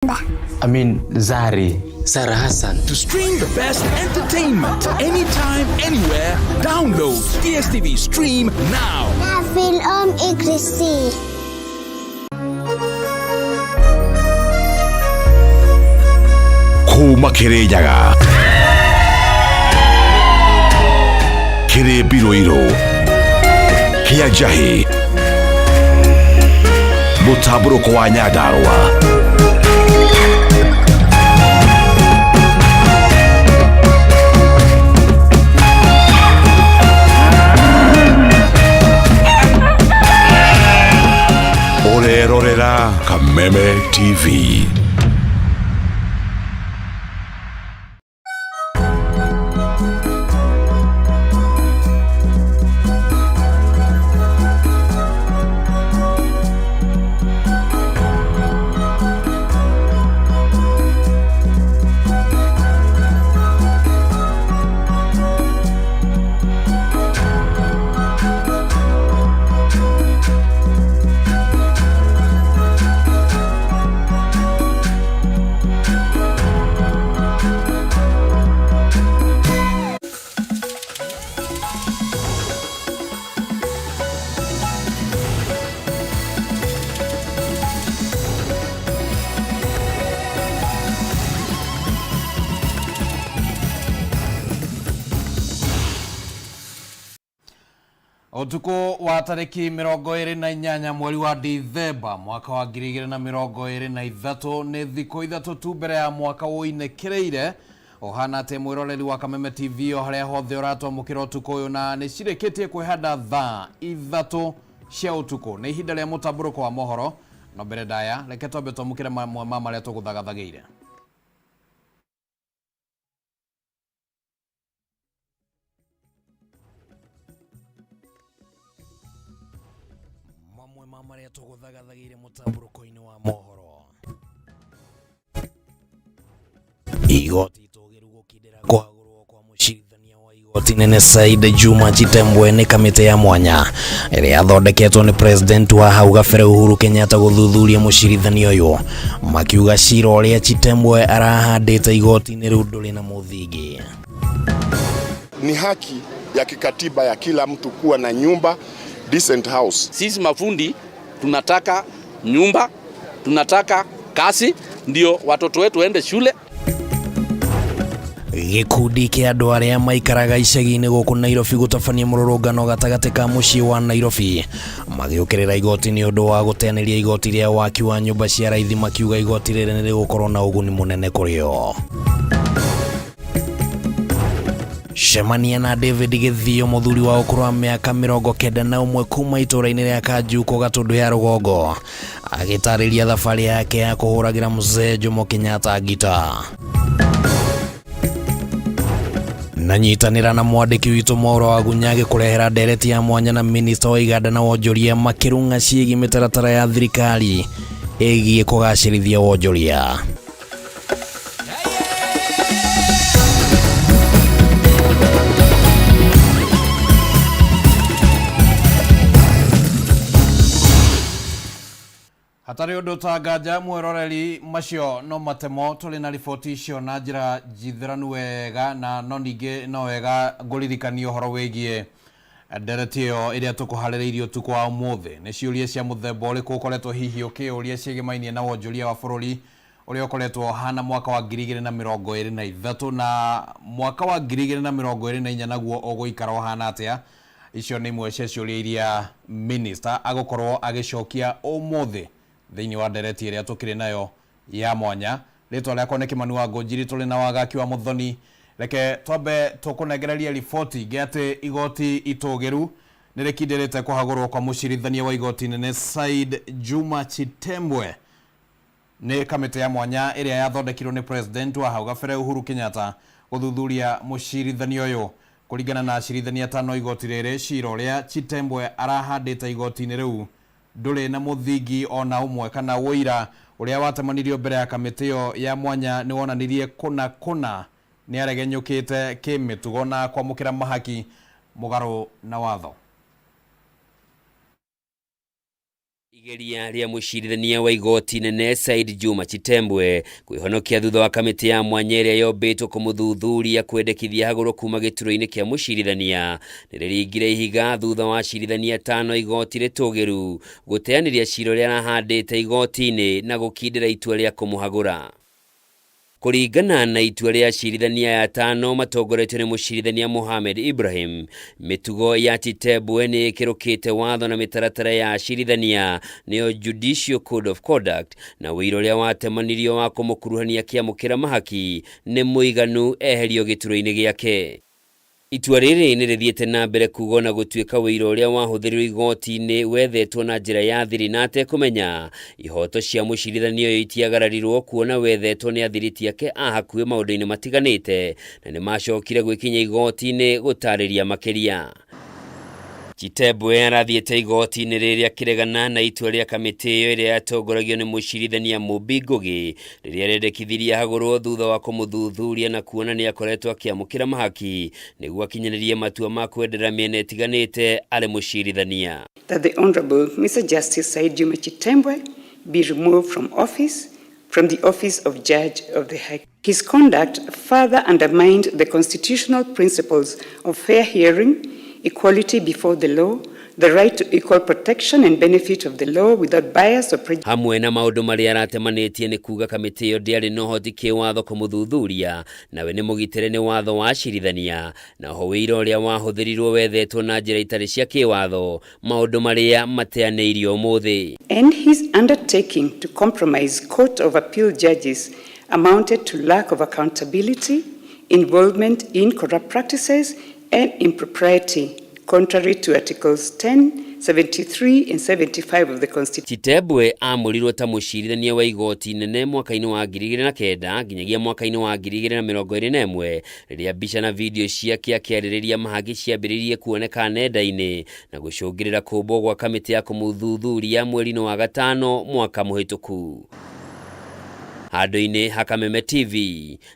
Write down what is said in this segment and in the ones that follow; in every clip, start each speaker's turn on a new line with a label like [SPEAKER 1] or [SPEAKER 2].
[SPEAKER 1] I mean, Zari. Sarah Hassan.
[SPEAKER 2] To stream the best entertainment anytime, anywhere, download DSTV Stream now.
[SPEAKER 3] Na film Igrisi.
[SPEAKER 4] Kuma Kirinyaga kĩrĩ mbirũirũ kĩa njahĩ mũtambũrũko wa Nyandarũa. Ũrerorera Kameme TV.
[SPEAKER 5] Ũtukũ wa tarĩki 28 mweri wa Dithemba mwaka wa 2023 nĩ thikũ 3 tu mbere ya mwaka ũinĩkĩrĩire. Ũhana atĩ mwĩroreri wa Kameme TV o harĩa hothe ũratwamũkĩra ũtukũ ũyũ, na nĩ cirĩkĩtie kwĩhanda thaa 3 cia ũtukũ. Nĩ ihinda rĩa mũtambũrũko wa mohoro, no mbere ndaya reke twambe twamũkĩre mamwe ma marĩa tũgũthagathagĩire. Mamwe ma marĩa tũgũthagathagĩire mũtambũrũko-inĩ wa mohoro. Igoti itũgĩru gũkindĩra kũhagũrwo kwa mũcirithania wa igoti nene Said Juma Chitembwe nĩ kamĩtĩ ya mwanya ĩrĩa yathondeketwo nĩ president wa hau gabere Uhuru Kenyatta gũthuthuria mũcirithania ũyũ, makiuga cira ũrĩa Chitembwe arahandĩte igoti-inĩ rĩu ndũrĩ na mũthingi.
[SPEAKER 6] Ni haki ya kikatiba ya kila mtu kuwa na nyumba, decent house.
[SPEAKER 7] Sisi mafundi tunataka nyumba, tunataka kazi, ndio watoto wetu waende shule.
[SPEAKER 5] Gĩkundi kĩa andũ arĩa maikaraga icagi-inĩ gũkũ Nairobi gũtabania mũrũrũngano gatagatĩ ka mũciĩ wa Nairobi magĩũkĩrĩra igoti nĩ ũndũ wa gũteanĩria igoti rĩa waki wa nyũmba cia raithi, makiuga igoti rĩrĩ nĩ rĩgũkorwo na ũguni mũnene kũrĩ o. Cemania na David Gĩthio, mũthuri wa ũkũrũ wa mĩaka 91 kuma itũũra-inĩ rĩa Kanjuko Gatũndũ ya Rũgongo, agĩtarĩria thabarĩ yake ya kũhũragĩra Mzee Jomo Kenyatta ngita. Na nyitanĩra na mwandĩki witũ Mwaũra wa Gunya agĩkũrehera ndereti ya mwanya na minista wa iganda na wonjoria makĩrung'a ciĩgiĩ mĩtaratara ya thirikari ĩgiĩ kũgacĩrithia wonjoria. Hatarĩ ũndũ ta nganja mwĩroreri, macio no matemo tũrĩ na riboti icio na njĩra njithĩranu wega, na no ningĩ no wega ngũririkanie ũhoro wĩgiĩ ndereti ĩyo ĩrĩa tũkũharĩrĩirie ũtukũ wa ũmũthĩ. Nĩ ciũria cia mũthemba ũrĩkũ ũkoretwo hihi ũkĩũria ciĩgĩmainie na wonjoria wa bũrũri ũrĩa ũkoretwo ũhana mwaka wa 2023 na mwaka wa 2024 naguo ũgũikara ũhana atĩa? Icio nĩ imwe cia ciũria iria minister agũkorwo agĩcokia ũmũthĩ thĩinĩ wa ndereti ĩrĩa tũkĩrĩ nayo ya mwanya. Rĩtwa rĩakwa nĩ Kĩmani wa Ngũnjiri, tũrĩ na Wagaki wa Mũthoni. Reke twambe tũkũnengererie riboti ingĩ atĩ igoti itũgĩru nĩ rĩkindĩrĩte kũhagũrwo kwa mũcirithania wa igoti nene Said Juma Chitembwe nĩ kamĩtĩ ya mwanya ĩrĩa yathondekirwo nĩ president wa hau gabere Uhuru Kenyatta gũthuthuria mũcirithania ũyũ. Kũringana na acirithania atano igoti rĩrĩ, cira ũrĩa Chitembwe arahandĩte igoti-inĩ rĩu ndũrĩ na mũthingi ona ũmwe kana ũira ũrĩa watemanirio mbere ya kamĩtĩ ĩyo ya mwanya nĩ wonanirie kũna kũna nĩ aregenyũkĩte kĩmĩtugo na kwamũkĩra mahaki mũgarũ na watho.
[SPEAKER 8] Igeria rĩa mũcirithania wa igoti nene Said Juma Chitembwe kwĩhonokia thutha wa kamĩtĩ ya mwanya ĩrĩa yombĩtwo kũmũthuthuria kwendekithia hagũrwo kuma gĩturwa-inĩ kĩa mũcirithania nĩrĩringire ihiga thutha wa acirithania atano igoti rĩtũgĩru gũteanĩria cira ũrĩa arahandĩte igoti-inĩ na gũkindĩra itua rĩa kũmũhagũra. Kũringana na itua rĩa acirithania aya atano matongoretio nĩ mũcirithania Mohamed Ibrahim, mĩtugo ya Chitembwe nĩ ĩkĩrũkĩte watho na mĩtaratara ya acirithania nĩyo Judicial Code of Conduct, na ũira ũrĩa watemanirio wa kũmũkuruhania kĩamũkĩra mahaki nĩ mũiganu eherio gĩturwa-inĩ gĩake. Itua rĩrĩ nĩ rĩthiĩte na mbere kuga ona gũtuĩka ũira ũrĩa wahũthĩrirwo igoti-inĩ wethetwo na njĩra ya thiri na atekũmenya, ihoto cia mũcirithania ũyũ itiagararirwo kuona wethetwo nĩ athiriti ake a hakuhĩ maũndũ-inĩ matiganĩte na nĩmacokire gwĩkinya igoti-inĩ gũtarĩria makĩria. Chitembwe arathiĩte igoti-inĩ rĩrĩa akĩregana na itua rĩa kamĩtĩ ĩyo ĩrĩa yatongoragio nĩ mũcirithania Mumbi Ngugi rĩrĩa rĩendekithirie hagũrwo thutha wa kũmũthuthuria na kuona nĩ akoretwo akĩamũkĩra mahaki nĩguo akinyanĩrie matua ma kwendera mĩena ĩtiganĩte arĩ mũcirithania.
[SPEAKER 9] That the Honorable Mr. Justice Said Juma Chitembwe be removed from office, from the office of Judge of the High. His conduct further undermined the constitutional principles of fair hearing, equality before the law, the right to equal protection and benefit of the law without bias or prejudice.
[SPEAKER 8] Hamwe na maũndũ marĩa aratemanĩtie nĩ kuga kamĩtĩ ĩyo ndĩarĩ na ũhoti kĩwatho kũmũthuthuria nawe nĩ mũgitĩre nĩ watho wa acirithania na oho ũira ũrĩa wahũthĩrirwo wethetwo na njĩra itarĩ cia kĩwatho maũndũ marĩa mateanĩirio ũmũthĩ.
[SPEAKER 9] And his undertaking to compromise Court of Appeal judges amounted to lack of accountability, involvement in corrupt practices, and impropriety, contrary to Articles 10, 73 and 75 of the Constitution.
[SPEAKER 8] Chitembwe amũrirwo ta mũcirithania wa igoti nene mwaka-inĩ wa 2009 nginyagia mwaka-inĩ wa 2021 rĩrĩa mbica na video ciake akĩarĩrĩria mahaki ciambĩrĩirie kuoneka nenda-inĩ na gũcũngĩrĩra kũmbwo gwa kamĩtĩ ya kũmũthuthuria mweri-inĩ wa gatano mwaka mũhĩtũku. Handũ-inĩ ha Kameme TV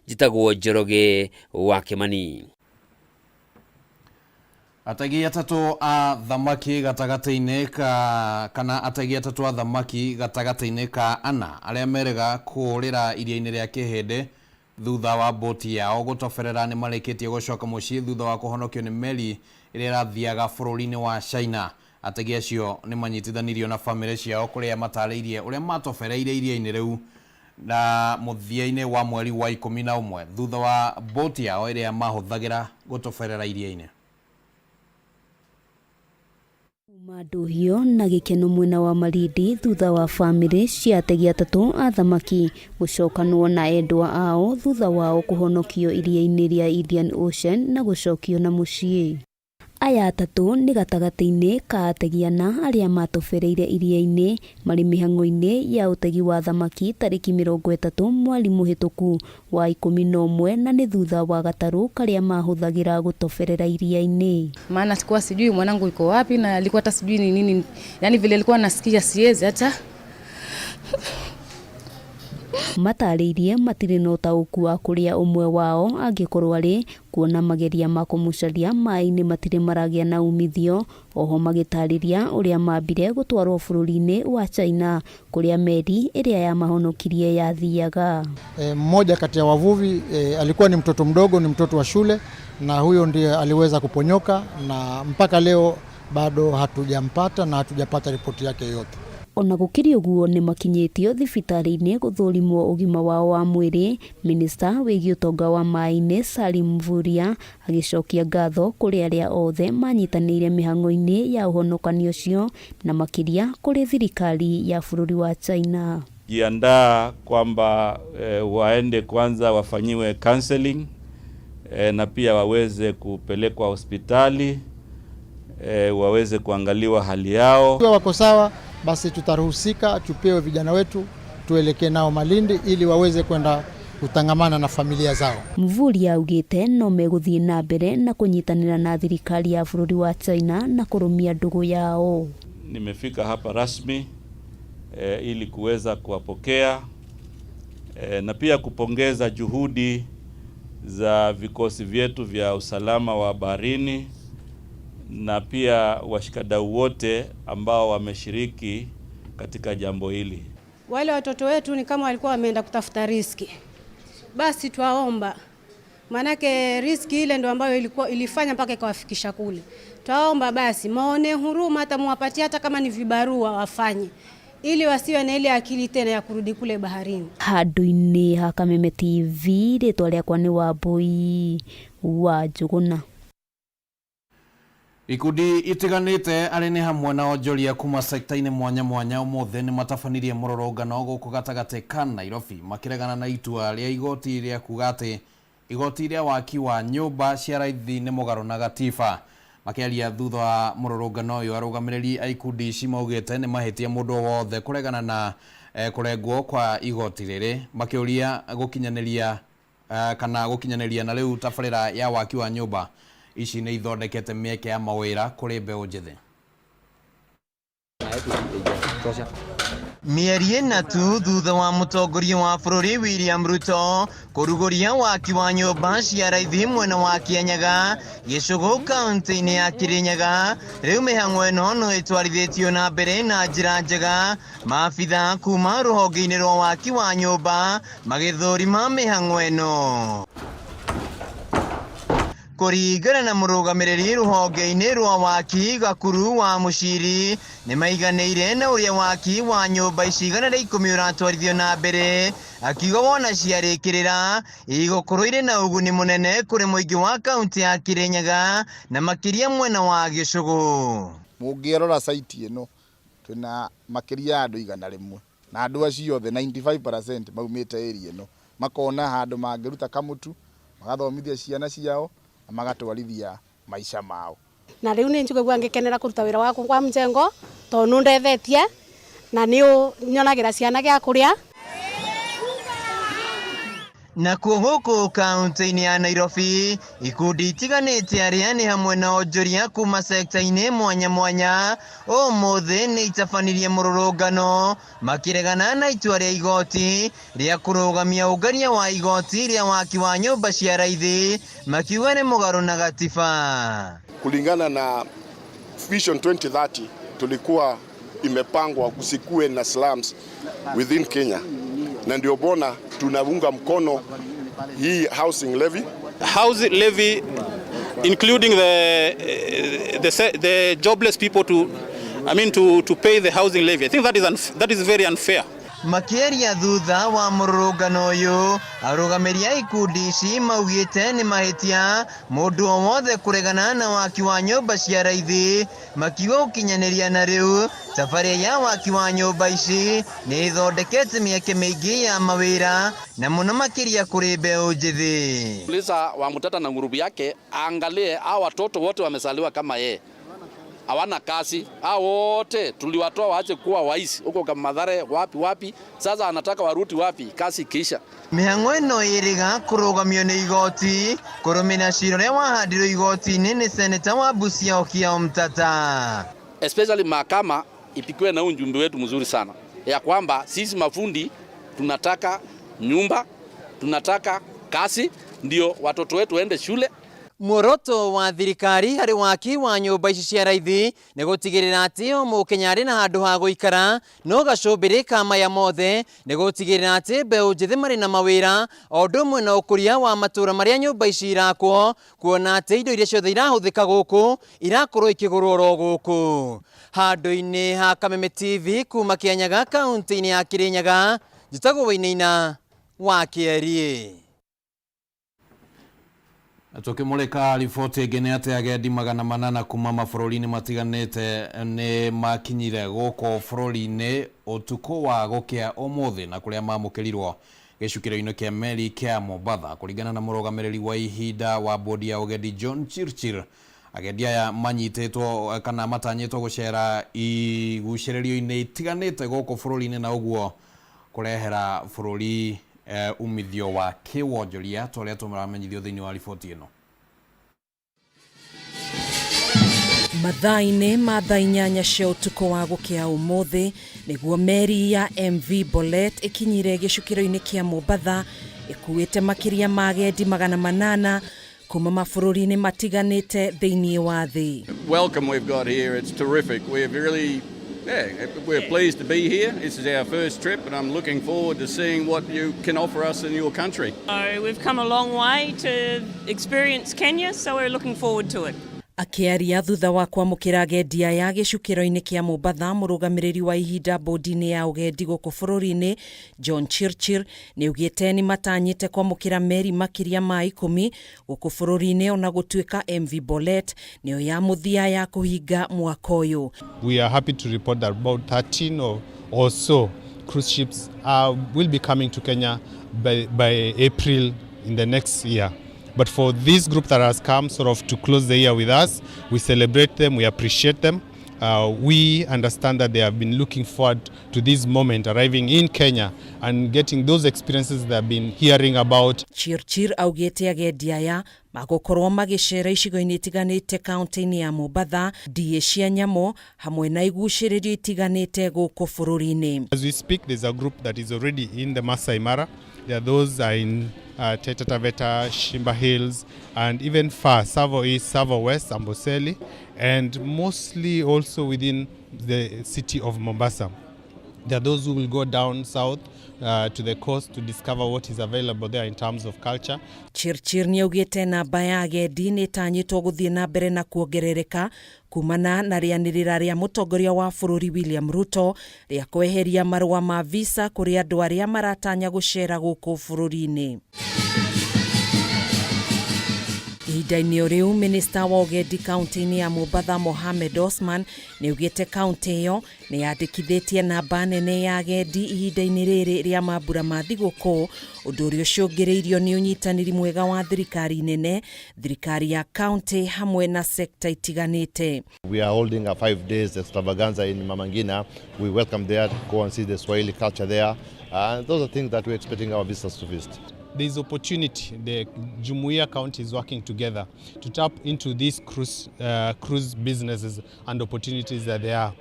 [SPEAKER 8] njĩtagwo Njoroge wa Kĩmani.
[SPEAKER 5] Ategi atatũ a thamaki gatagatĩ-inĩ ka kana ategi atatũ a thamaki gatagatĩ-inĩ ka ana arĩa merega kũũrĩra iria-inĩ rĩa Kĩhĩndĩ thutha wa boti yao gũtoberera nĩ marĩkĩtie gũcoka mũciĩ thutha wa kũhonokio nĩ meri ĩrĩa ĩrathiaga bũrũri-inĩ wa China. Ategi acio nĩ manyitithanirio na bamĩrĩ ciao kũrĩa matarĩirie ũrĩa matobereire iria-inĩ rĩu na mũthia-inĩ wa mweri wa 11 thutha wa boti yao ĩrĩa mahũthagĩra gũtoberera iria-inĩ.
[SPEAKER 10] Kuma ndũhio na gĩkeno mwena wa Malindi thutha wa bamĩrĩ cia ategi atatũ a thamaki gũcokanwo na endwa ao thutha wao kũhonokio iria-inĩ rĩa Indian Ocean na gũcokio na mũciĩ. Aya atatũ nĩ gatagatĩ-inĩ ka ategi ana arĩa matobereire iria-inĩ marĩ mĩhang'o-inĩ ya ũtegi wa thamaki tarĩki 30 mweri mũhĩtũku wa 11 na nĩ thutha wa gatarũ karĩa mahũthagĩra gũtoberera iria-inĩ.
[SPEAKER 11] Maana sikuwa sijui mwanangu yuko wapi na alikuwa hata sijui ni nini, yani vile alikuwa nasikia siwezi hata.
[SPEAKER 10] Matarĩirie matirĩ na ũtaũku wa kũrĩa ũmwe wao angĩkorwo arĩ kuona mageria ma kũmũcaria maĩ-inĩ matirĩ maragĩa na umithio. Oho magĩtarĩria ũrĩa mambire gũtwarwo bũrũri-inĩ wa China kũrĩa meri ĩrĩa yamahonokirie yathiaga.
[SPEAKER 12] Mmoja kati ya wavuvi alikuwa ni mtoto mdogo, ni mtoto wa shule, na huyo ndiye aliweza kuponyoka na mpaka leo bado hatujampata na hatujapata ripoti yake yote.
[SPEAKER 10] Ona gũkĩrĩ ũguo nĩ makinyĩtio thibitarĩ-inĩ gũthũrimwo ũgima wao wa mwĩrĩ. Minista wĩgiĩ ũtonga wa maĩ-inĩ Salim Mvurya agĩcokia ngatho kũrĩ arĩa othe manyitanĩire mĩhang'o-inĩ ya ũhonokania ũcio na makĩria kũrĩ thirikari ya bũrũri wa China.
[SPEAKER 13] Jiandaa kwamba waende kwanza wafanyiwe counseling na pia waweze kupelekwa hospitali waweze kuangaliwa hali yao.
[SPEAKER 12] Wako sawa, basi tutaruhusika tupewe vijana wetu tuelekee nao Malindi ili waweze kwenda kutangamana na familia zao.
[SPEAKER 10] Mvurya augite no megũthiĩ na mbere na kũnyitanĩra na thirikari ya bũrũri wa China na kũrũmia ndũgũ yao.
[SPEAKER 13] Nimefika hapa rasmi ili kuweza kuwapokea na pia kupongeza juhudi za vikosi vyetu vya usalama wa baharini na pia washikadau wote ambao wameshiriki katika jambo hili.
[SPEAKER 14] Wale watoto wetu ni kama walikuwa wameenda kutafuta riski, basi twaomba, maanake riski ile ndo ambayo ilikuwa ilifanya mpaka ikawafikisha kule. Twaomba basi maone huruma, hata muwapatie hata kama ni vibarua wafanye, ili wasiwe na ile akili tena ya kurudi kule baharini.
[SPEAKER 10] Handũ-inĩ ha Kameme TV rĩtwa rĩakwa nĩ Wambui wa Njũgũna.
[SPEAKER 5] Ikundi itiganĩte arĩ nĩ hamwe na onjoria kuma sekta-inĩ mwanya mwanya ũmũthĩ nĩ matabanirie mũrũrũngano gũkũ gatagatĩ ka Nairobi makĩregana na itua rĩa igoti rĩa kuga atĩ igoti rĩa waki wa nyũmba cia raithi nĩ mũgarũ na gatiba. Makĩaria thutha wa mũrũrũngano ũyũ, arũgamĩrĩri a ikundi ici maugĩte nĩ mahĩtia mũndũ o wothe kũregana na kũrengwo kwa igoti rĩrĩ, makĩũria gũkinyanĩria kana gũkinyanĩria na rĩu tabarĩra ya waki wa nyũmba ici nĩ ithondekete mĩeke ya mawĩra kũrĩ mbeũ njĩthĩ.
[SPEAKER 15] Mĩeri ĩna tu thutha wa mũtongoria wa bũrũri William Ruto kũrugũria waki wa nyũmba cia raithi mwena wa Kianyaga Gĩcũgũ kaunti-inĩ ya Kirinyaga, rĩu mĩhang'o ĩno no ĩtwarithĩtio na mbere na njĩra njega. Maabitha kuma rũhonge-inĩ rwa waki wa nyũmba magĩthũrima mĩhang'o ĩno. Kũringana na mũrũgamĩrĩri rũhonge-inĩ rwa waki Gakuru wa Mũciri, nĩ maiganĩire na ũrĩa waki wa nyũmba ici 110 ũratwarithio na mbere, akiuga wona ciarĩkĩrĩra igũkorwo irĩ na ũguni mũnene kũrĩ mũingĩ wa kaunti ya Kirinyaga na makĩria mwena wa Gĩcũgũ.
[SPEAKER 16] Mũngĩrora site ĩno twĩna makĩria ya andũ 100 na andũ acio othe 95% maumĩte area ĩno, makona handũ mangĩruta kamũtu magathomithia ciana ciao na magatwarithia maica mao.
[SPEAKER 14] Na riu ni njiguaga ngikenera kuruta wira wakwa kwa mjengo tondu ndethetie na ni nyonagira ciana gia kuria.
[SPEAKER 15] Nakuo gũkũ kaunti-inĩ ya Nairobi, ikundi itiganĩte arĩa nĩ hamwe na onjoria kuma sekta-inĩ mwanya mwanya ũmũthĩ nĩ itabanirie mũrũrũngano makĩregana na itua rĩa igoti rĩa kũrũgamia ũngania wa igoti rĩa waki wa nyũmba cia raithi, makiuga nĩ mũgarũ na gatiba.
[SPEAKER 6] Kulingana na Vision 2030 tulikuwa imepangwa kusikue na slums within Kenya, na ndio bona tunaunga mkono hii housing levy.
[SPEAKER 17] Housing levy including the jobless people to pay the housing levy. I think that is very unfair.
[SPEAKER 15] Makĩaria thutha wa mũrũrũngano ũyũ, arũgamĩrĩri a ikundi ici maugĩte nĩ mahĩtia mũndũ o wothe kũregana na waki wa nyũmba cia raithi, makiuga gũkinyanĩria na rĩu tabarĩra ya waki wa nyũmba ici nĩ ĩthondekete mĩeke mĩingĩ ya mawĩra na mũno makĩria kũrĩ mbeũ njĩthĩ.
[SPEAKER 7] Lisa wa Mutata na ngurubu yake aangalie hao watoto wote wamesaliwa kama yeye, hawana kazi. Hao wote tuliwatoa waache kuwa waizi huko kama Mathare wapi wapi, sasa anataka waruti wapi kazi ikiisha.
[SPEAKER 15] Mĩhang'o ĩno ĩrĩga kũrũgamio nĩ igoti kũrũmĩrĩra cira ũrĩa wahandirwo igoti-inĩ nĩ seneta wa Busia Okiya Omtatah.
[SPEAKER 7] Especially mahakama ipikiwe na ujumbe wetu mzuri sana ya kwamba sisi mafundi tunataka nyumba, tunataka kazi ndio watoto wetu waende shule.
[SPEAKER 15] Muoroto wa thirikari harĩ waki wa nyũmba ici cia raithi nĩ gũtigĩrĩra atĩ o mũkenya arĩ na handũ ha gũikara, no gacũmbĩrĩ ka maya mothe nĩ gũtigĩrĩra atĩ mbeũ njĩthĩ marĩ na mawĩra o ũndũ ũmwe na ũkũria wa matũũra marĩa nyũmba ici irakwo, kuona atĩ indo iria ciothe irahũthĩka gũkũ irakorwo ikĩgũrwo oro gũkũ. Handũ-inĩ ha Kameme TV kuma Kianyaga kaunti-inĩ ya Kirinyaga, njĩtagwo Wainaina wa Kĩeriĩ.
[SPEAKER 5] Tukimulika riboti ĩngĩ nĩ atĩ agendi 800 kuma mabũrũri-inĩ matiganĩte nĩ makinyire gũkũ bũrũri-inĩ ũtukũ wa gũkĩa ũmũthĩ na kũrĩa mamũkĩrirwo gĩcukĩro-inĩ kĩa meri kĩa Mombatha. Kũringana na mũrũgamĩrĩri wa ihinda wa bodi ya ũgendi John Chirchir, agendi aya manyitĩtwo kana matanyĩtwo gũcera igucĩrĩrio-inĩ itiganĩte gũkũ bũrũri-inĩ na ũguo kũrehera bũrũri umithio wa kĩwonjoria ta ũrĩa tũramenyithio thĩinĩ wa riboti ĩno.
[SPEAKER 18] Mathaa-inĩ ma thaa 8 cia ũtukũ wa gũkĩa ũmũthĩ nĩguo meri ya MV Bolet ĩkinyire gĩcukĩro-inĩ kĩa Mombatha ĩkuĩte makĩria ma agendi 800 kuma
[SPEAKER 19] Yeah, we're pleased to be here. This is our first trip, and I'm looking forward to seeing what you can offer us in your country.
[SPEAKER 20] So we've come a long way to experience Kenya, so we're looking forward to it.
[SPEAKER 18] Akĩaria thutha wa kwamũkĩra agendi aya gĩcukĩro-inĩ kĩa Mombatha, mũrũgamĩrĩri wa ihinda bodi-inĩ ya ũgendi gũkũ bũrũri-inĩ John Chirchir nĩaugĩte nĩmatanyĩte kwamũkĩra meri makĩria ma 10 gũkũ bũrũri-inĩ ona gũtuĩka MV Bolet nĩyo ya mũthia ya kũhinga mwaka ũyũ.
[SPEAKER 21] We are happy to report that about 13 or so cruise ships will be coming to Kenya by April in the next year. But for this group that has come sort of to close the year with us, we celebrate them, we appreciate them. We understand that they have been looking forward to this moment, arriving in Kenya and getting those experiences they have been hearing about.
[SPEAKER 18] Chirchir augĩte agendi aya magũkorwo magĩcera icigo-inĩ itiganĩte kaunti-inĩ ya Mombatha, ndiĩ cia nyamũ hamwe na igucĩrĩrio itiganĩte gũkũ bũrũri-inĩ.
[SPEAKER 21] As we speak, there's a group that is already in the Masai Mara. There are those are in Taita Taveta, Shimba Hills, and even far, Tsavo East, Tsavo West, Amboseli, and mostly also within the city of Mombasa. There are those who will go down south to the coast to discover what is available there in terms of culture.
[SPEAKER 18] Chirchir nĩaugĩte namba ya agendi nĩĩtanyĩtwo gũthiĩ na mbere na kuongerereka kumana na rĩanĩrĩra rĩa mũtongoria wa bũrũri William Ruto rĩa kweheria marũa ma visa kũrĩ andũ arĩa maratanya gũcera gũkũ bũrũri-inĩ. Ihinda-inĩ o rĩu, minista wa ũgendi kaunti-inĩ ya Mombatha Mohamed Osman nĩaugĩte kaunti ĩyo nĩyandĩkithĩtie namba nene ya agendi ihinda-inĩ rĩrĩ rĩa mambura ma thigũkũ, ũndũ ũrĩa ũcũngĩrĩirio nĩ ũnyitanĩri mwega wa thirikari nene, thirikari ya kaunti hamwe na sekta itiganĩte.
[SPEAKER 22] We are holding a 5 days extravaganza in Mama Ngina. We welcome there to go and see the Swahili culture there. Those are things that we're expecting our visitors to visit.
[SPEAKER 21] There is opportunity. The Jumuiya County is working together to tap into these cruise businesses and opportunities that there are.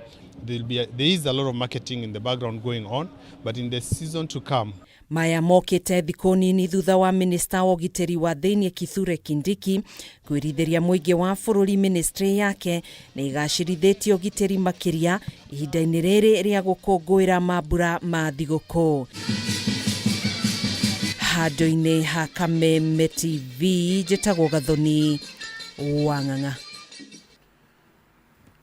[SPEAKER 21] There is a lot of marketing in the background going on, but in the season to come.
[SPEAKER 18] Maya mokĩte thikũ nini thutha wa minista wa ũgitĩri wa thĩinĩ Kithure Kindiki kwĩrithĩria mũingĩ wa bũrũri ministry yake nĩ ĩgacĩrithĩtie ũgitĩri makĩria ihinda-inĩ rĩrĩ rĩa gũkũngũĩra mambura ma thigũkũ. Handũ-inĩ ha Kameme TV njĩtagwo Gathoni wa Ng'ang'a.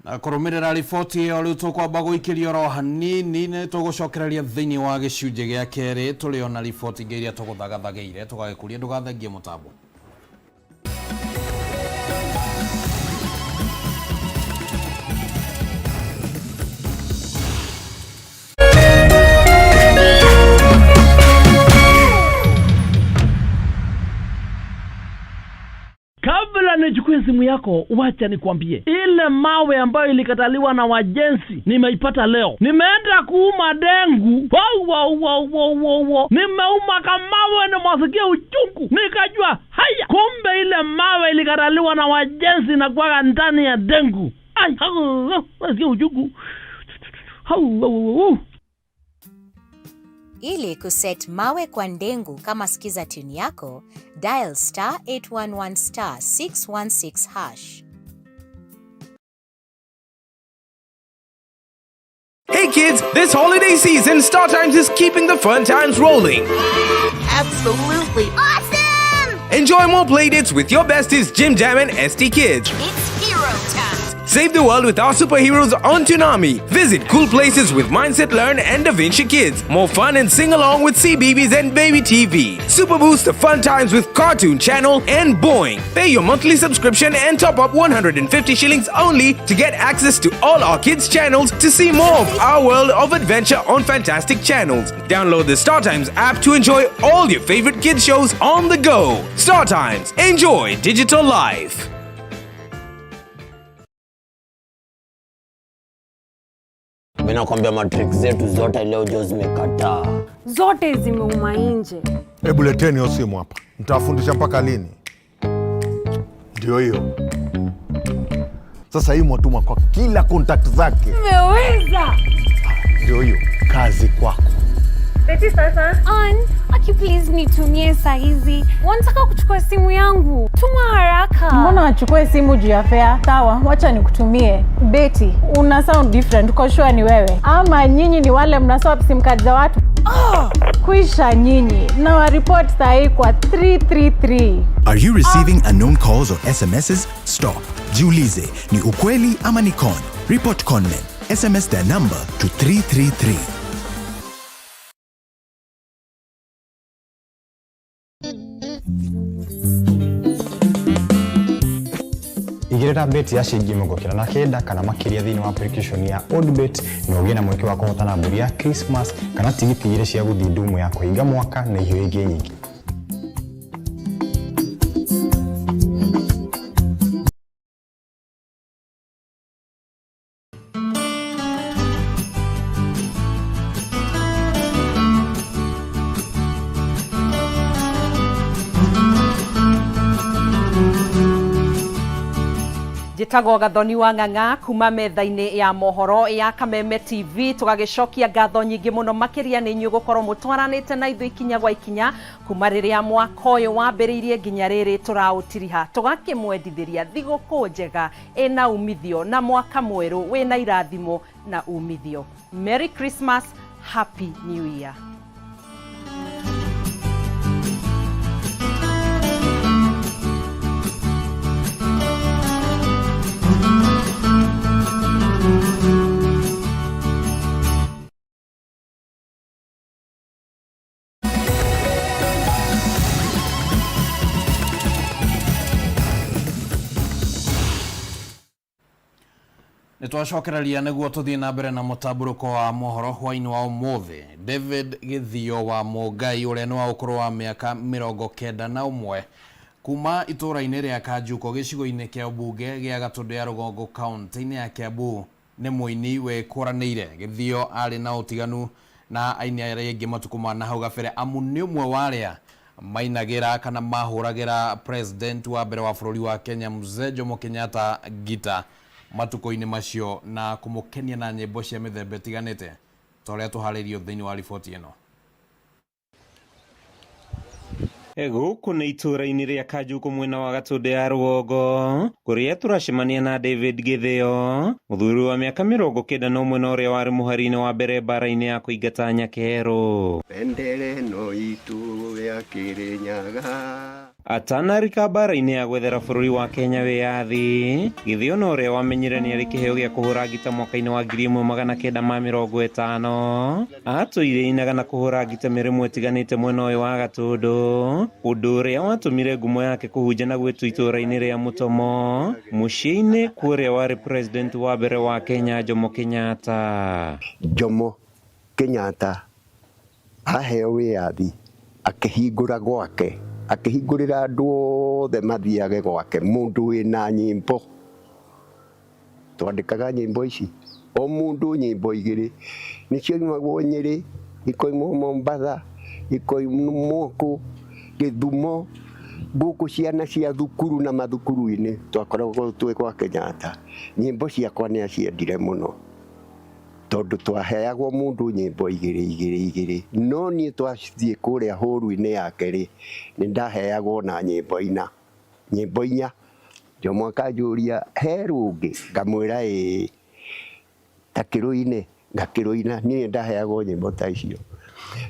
[SPEAKER 5] Na kũrũmĩrĩra riboti ĩyo rĩu tũkwamba gũikĩria oro hanini nĩ tũgũcokereria thĩinĩ wa gĩcunjĩ gĩa kerĩ tũrĩ ona riboti ingĩ iria tũgũthagathagĩire tũgagĩkũria ndũgathengie mũtambo.
[SPEAKER 23] Kabla nichukue simu yako, wacha nikwambie, ile mawe ambayo ilikataliwa na wajenzi nimeipata leo. Nimeenda kuuma dengu, wow. Nimeuma kamawe na masikia uchungu, nikajua haya, kumbe ile mawe ilikataliwa na wajenzi na kuwaga ndani ya dengu. Ai, nasikia uchungu. Hau.
[SPEAKER 24] Ili kuset mawe kwa ndengu kama sikiza tune yako, dial star 811 star 616 hash.
[SPEAKER 25] Hey kids, this holiday season, Star Times is keeping the fun times rolling.
[SPEAKER 26] Absolutely awesome!
[SPEAKER 25] Enjoy more playdates with your besties Jim Jam and ST Kids.
[SPEAKER 26] It's hero time!
[SPEAKER 25] Save the world with our superheroes on Toonami. Visit cool places with Mindset Learn and Da Vinci Kids. More fun and sing along with CBeebies and Baby TV. Super boost the fun times with Cartoon Channel and Boing. Pay your monthly subscription and top up 150 shillings only to get access to all our kids' channels to see more of our world of adventure on fantastic channels. Download the Star Times app to enjoy all your favorite kids shows on the go. Star Times, enjoy digital life.
[SPEAKER 27] Mimi nakwambia matrix zetu zote leo jo zimekataa.
[SPEAKER 28] Zote zimeuma nje.
[SPEAKER 29] Hebu leteni hiyo simu hapa. Mtawafundisha mpaka lini? Ndio hiyo. Sasa hii mwatuma kwa kila contact zake.
[SPEAKER 28] Nimeweza.
[SPEAKER 29] Ndio hiyo, kazi kwako.
[SPEAKER 28] Beti sasa. Ann, aki please nitumie sahizi. Wanataka kuchukua simu yangu. Tuma haraka.
[SPEAKER 1] Mbona wachukue simu juu ya fare? Sawa, wacha nikutumie. Beti, una sound different, uko sure ni wewe? Ama nyinyi ni wale mna swap sim card za watu? Oh! Kuisha nyinyi na waripoti sahii kwa 333.
[SPEAKER 2] Are you receiving unknown calls or SMSs? Stop. Jiulize, ni ukweli ama ni con? Report conmen. SMS their number to 333.
[SPEAKER 3] Igĩrĩra beti ya ciringi 99 kana makĩria thĩinĩ wa application ya Odibet na ũgĩe na mweke wa kũhotana mbũri ya Christmas kana tigiti igĩrĩ cia gũthiĩ ndumu ya kũhinga mwaka na iheo ingĩ nyingĩ.
[SPEAKER 4] Njĩtagwo Gathoni wa Ng'ang'a kuma metha-inĩ ya mohoro ya Kameme TV. Tũgagĩcokia ngatho nyingĩ mũno makĩria nĩ inyuĩ gũkorwo mũtwaranĩte na ithuĩ ikinya gwa ikinya kuma rĩrĩa mwaka ũyũ wambĩrĩirie nginya rĩrĩ tũraũtiriha. Tũgakĩmwendithĩria thigũkũ njega ĩna umithio na mwaka mwerũ wĩna irathimo na umithio. Merry Christmas, Happy New Year.
[SPEAKER 5] Nĩ twacokereria nĩguo tũthiĩ na mbere na mũtambũrũko wa mohoro hwainĩ wa ũmũthĩ. David Gĩthio wa Mũngai ũrĩa nĩ wa ũkũrũ wa mĩaka 91 kuma itũũra-inĩ rĩa Kanjuko gĩcigo-inĩ kĩa ũmbunge gĩa Gatũndũ ya Rũgongo kaunti-inĩ ya Kiambu nĩ mũini wĩkũranĩire. Gĩthio arĩ na ũtiganu na aini arĩa angĩ matukũ ma na hau gabere amu nĩ ũmwe wa arĩa mainagĩra kana mahũragĩra president wa mbere wa bũrũri wa Kenya Mzee Jomo Kenyatta ngita matukũ-inĩ macio na kũmũkenia na nyĩmbo cia mĩthemba ĩtiganĩte ta ũrĩa tũharĩirio thĩinĩ wa riboti ĩno.
[SPEAKER 8] Gũkũ nĩ itũũra-inĩ rĩa Kanjuku mwena wa Gatũndũ ya Rũgongo kũrĩa tũracemania na David Gĩthĩo, mũthuri wa mĩaka 91 na ũrĩa warĩ mũhari-inĩ wa mbere mbara-inĩ ya kũingata nyakerũ.
[SPEAKER 9] Bendere ĩno itũ ya Kĩrĩnyaga.
[SPEAKER 8] Atanarika mbara-inĩ ya gwethera bũrũri wa Kenya wĩyathi, Gĩthĩo na ũrĩa wamenyire nĩ arĩ kĩheo gĩa kũhũra ngita mwaka-inĩ wa 1950 atũire ainaga na kũhũra ngita mĩrĩmo ĩtiganĩte mwena ũyũ wa Gatũndũ, ũndũ ũrĩa watũmire ngumo yake kũhunja na gwĩtwo itũũra-inĩ rĩa Mũtomo mũciĩ-inĩ kũrĩa warĩ president wa mbere wa Kenya Jomo Kenyatta.
[SPEAKER 9] Jomo Kenyatta aheo wĩyathi akĩhingũra gwake, akĩhingũrĩra andũ othe mathiage gwake, mũndũ wĩna nyĩmbo. Twandĩkaga nyĩmbo ici o mũndũ nyĩmbo igĩrĩ, nĩcio imagwo Nyĩrĩ, ikoimwo Mombatha, ikoimwo kũ Gĩthumo, gũkũ ciana cia thukuru na mathukuru-inĩ twakoragwo twĩ gwa Kenyatta. Nyĩmbo ciakwa nĩ aciendire mũno tondũ twaheagwo mũndũ nyĩmbo igĩrĩ igĩrĩ igĩrĩ, no niĩ twathiĩ kũrĩa hũru-inĩ yake rĩ, nĩ ndaheagwo na nyĩmbo ina, nyĩmbo inya. Jomo akanjũria he rũngĩ, ngamwĩra ĩĩ, ta kĩrũine, ngakĩrũina. Niĩ ndaheagwo nyĩmbo ta icio.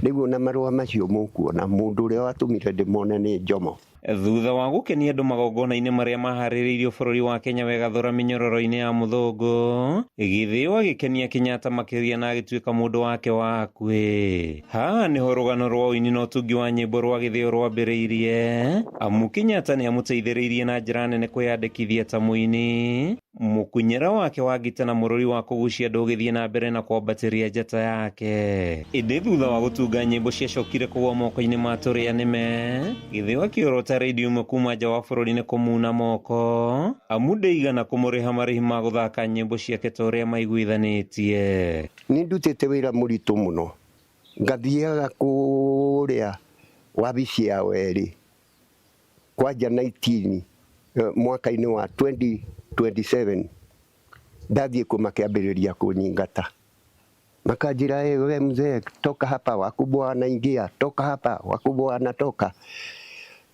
[SPEAKER 9] Rĩu ona marũa macio mũkuona mũndũ ũrĩa watũmire ndĩmone nĩ Jomo.
[SPEAKER 8] Thutha wa gũkenia andũ magongona-inĩ marĩa maharĩrĩirio bũrũri wa Kenya wegathũra mĩnyororo-inĩ ya mũthũngũ, Gĩthĩo agĩkenia Kenyatta makĩria na agĩtuĩka mũndũ wake wa hakuhĩ. Haha nĩho rũgano rwa ũini na ũtungi wa nyĩmbo rwa Gĩthĩo rwambĩrĩirie, amu Kenyatta nĩamũteithĩrĩirie na njĩra nene kwĩyandĩkithia ta mũini. Mũkunyĩra wake wa ngita na mũrũri wa kũgucia andũ ũgĩthiĩ na mbere na kwambatĩria njata yake. Ĩndĩ thutha wa gũtunga nyĩmbo ciacokire kũgwa moko-inĩ ma tũrĩa nĩme, Gĩthĩo akĩorota redio ĩmwe kuma nja wa bũrũri nĩ kũmuna moko, amu ndĩigana kũmũrĩha marĩhi ma gũthaka nyĩmbo ciake ta ũrĩa maiguithanĩtie.
[SPEAKER 9] Nĩ ndutĩte wĩra mũritũ mũno, ngathiaga kũrĩa wabici ya werĩ kwanja 19 mwaka-inĩ wa 2027 ndathiĩ kuo makĩambĩrĩria kũnyingata. Makanjĩra, "Ĩ, we mzee, toka hapa, wakubwa wanaingia, toka hapa, wakubwa wanatoka."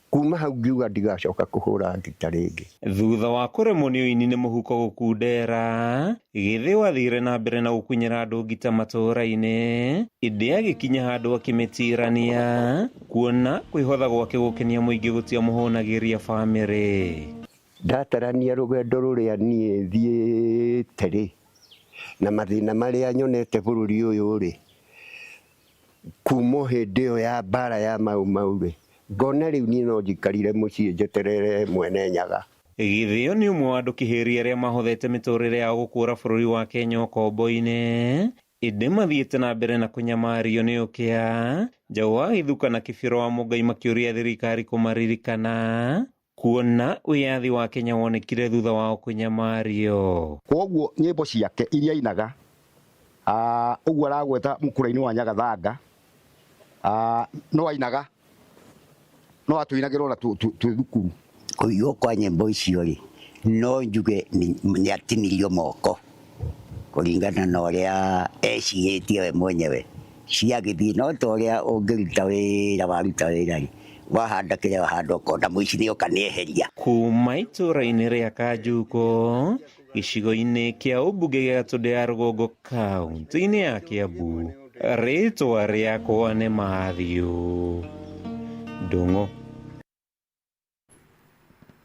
[SPEAKER 9] Kuma hau ngiuga ndigacoka kũhũra ngita rĩngĩ.
[SPEAKER 8] Thutha wa kũremwo nĩ ũini nĩ mũhuko gũkundera, Gĩthĩo athire na mbere na gũkunyĩra andũ ngita matũũra-inĩ, ĩndĩ agĩkinya handũ akĩmĩtirania, kuona kwĩhotha gwake gũkenia mũingĩ gũtiamũhũnagĩria bamĩrĩ.
[SPEAKER 9] Ndatarania rũgendo rũrĩa niĩ thiĩte rĩ, na mathĩna marĩa nyonete bũrũri ũyũ rĩ, kuma o hĩndĩ ĩyo ya mbara ya Mau Mau rĩ, ngona rĩu niĩ no njikarire mũciĩ njeterere mwene Nyaga.
[SPEAKER 8] Gĩthĩo nĩ ũmwe wa andũ kĩhĩri arĩa mahothete mĩtũrĩre yao gũkũra bũrũri wa Kenya ũkombo-inĩ, ĩndĩ mathiĩte na mbere na kũnyamario nĩ ũkĩa, Njaũ wa Gĩthuka na Kĩbĩro wa Mũngai makĩũria thirikari kũmaririkana kuona wĩyathi wa Kenya wonekire thutha wao kũnyamario.
[SPEAKER 6] Kwoguo nyĩmbo ciake iria ainaga, ũguo aragweta mũkũra-inĩ wa Nyagathanga, no ainaga, no atũinagĩra ona twĩ thukuru.
[SPEAKER 7] Kũiywo kwa nyĩmbo icio rĩ, no njuge nĩ atinirio moko kũringana na ũrĩa ecirĩtie we mwenyewe. Ciagĩthiĩ no ta ũrĩa ũngĩruta wĩra waruta wĩra rĩ, wahanda kĩrĩa wahanda ũkona mũici nĩ oka nĩ eheria.
[SPEAKER 8] Kuma itũũra-inĩ rĩa Kanjuko, gĩcigo-inĩ kĩa ũmbunge gĩa Gatũndũ ya Rũgongo kaunti-inĩ ya Kiambu, rĩtwa rĩakwa nĩ Matthew Ndung'u.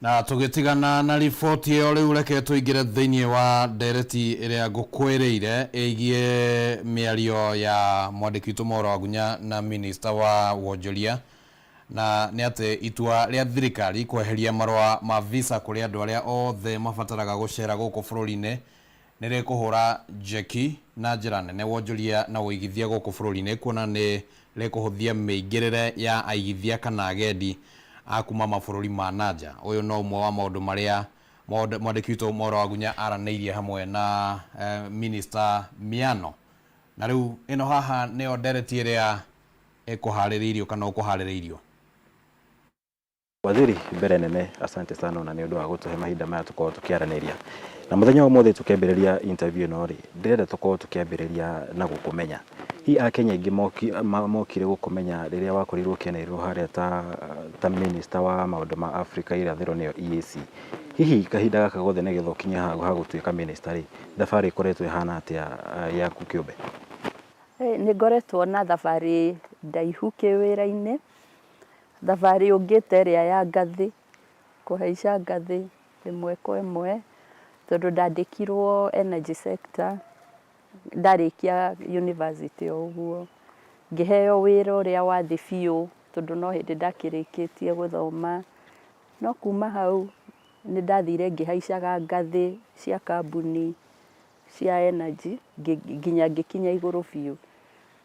[SPEAKER 5] Na tũgĩtigana na riboti ĩyo rĩu reke tũingĩre thĩinĩ wa ndereti ĩrĩa ngũkwĩrĩire ĩgiĩ mĩario ya mwandĩki witũ Maura Wagunya na minista wa wonjoria, na nĩ atĩ itua rĩa thirikari kweheria marũa ma visa kũrĩ andũ arĩa othe mabataraga gũcera gũkũ bũrũri-inĩ nĩ rĩkũhũra njeki na njĩra nene wonjoria na ũigithia gũkũ bũrũri-inĩ, kuona nĩ rĩkũhũthia mĩingĩrĩre ya aigithia kana agendi a kuma mabũrũri ma nanja. Ũyũ no ũmwe wa maũndũ marĩa mwandĩki witũ Maura Wagunya aranĩirie hamwe na Minister Miano. Na rĩu ĩno haha nĩyo ndereti ĩrĩa ĩkũharĩrĩirio kana ũkũharĩrĩirio.
[SPEAKER 10] Waziri, mbere nene asante sana ona nĩ ũndũ wa gũtũhe mahinda maya tũkorwo tũkĩaranĩria. Na mũthenya wa ũmũthĩ tũkĩambĩrĩria interview ĩno rĩ, ndĩrenda tũkorwo tũkĩambĩrĩria na gũkũmenya. Hihi Akenya aingĩ mokire gũkũmenya rĩrĩa wakorirwo ũkĩanĩrĩrwo harĩa ta minister wa maũndũ ma Afrika irathĩro nĩyo EAC. Hihi kahinda gaka gothe nĩgetha ũkinye ha gũtuĩka minister rĩ, thabarĩ ĩkoretwo ĩhana atĩa yaku kĩũmbe?
[SPEAKER 11] Nĩ ngoretwo na thabarĩ ndaihu kĩwĩra-inĩ, thabarĩ ũngĩta ĩrĩa ya ngathĩ, kũhaica ngathĩ ĩmwe kwa ĩmwe, tondũ ndandĩkirwo energy sector ndarĩkia university o ũguo, ngĩheo wĩra ũrĩa wa thĩ biũ tondũ no hĩndĩ ndakĩrĩkĩtie gũthoma. No kuma hau nĩ ndathire ngĩhaicaga ngathĩ cia kambuni cia energy nginya ngĩkinya igũrũ biũ.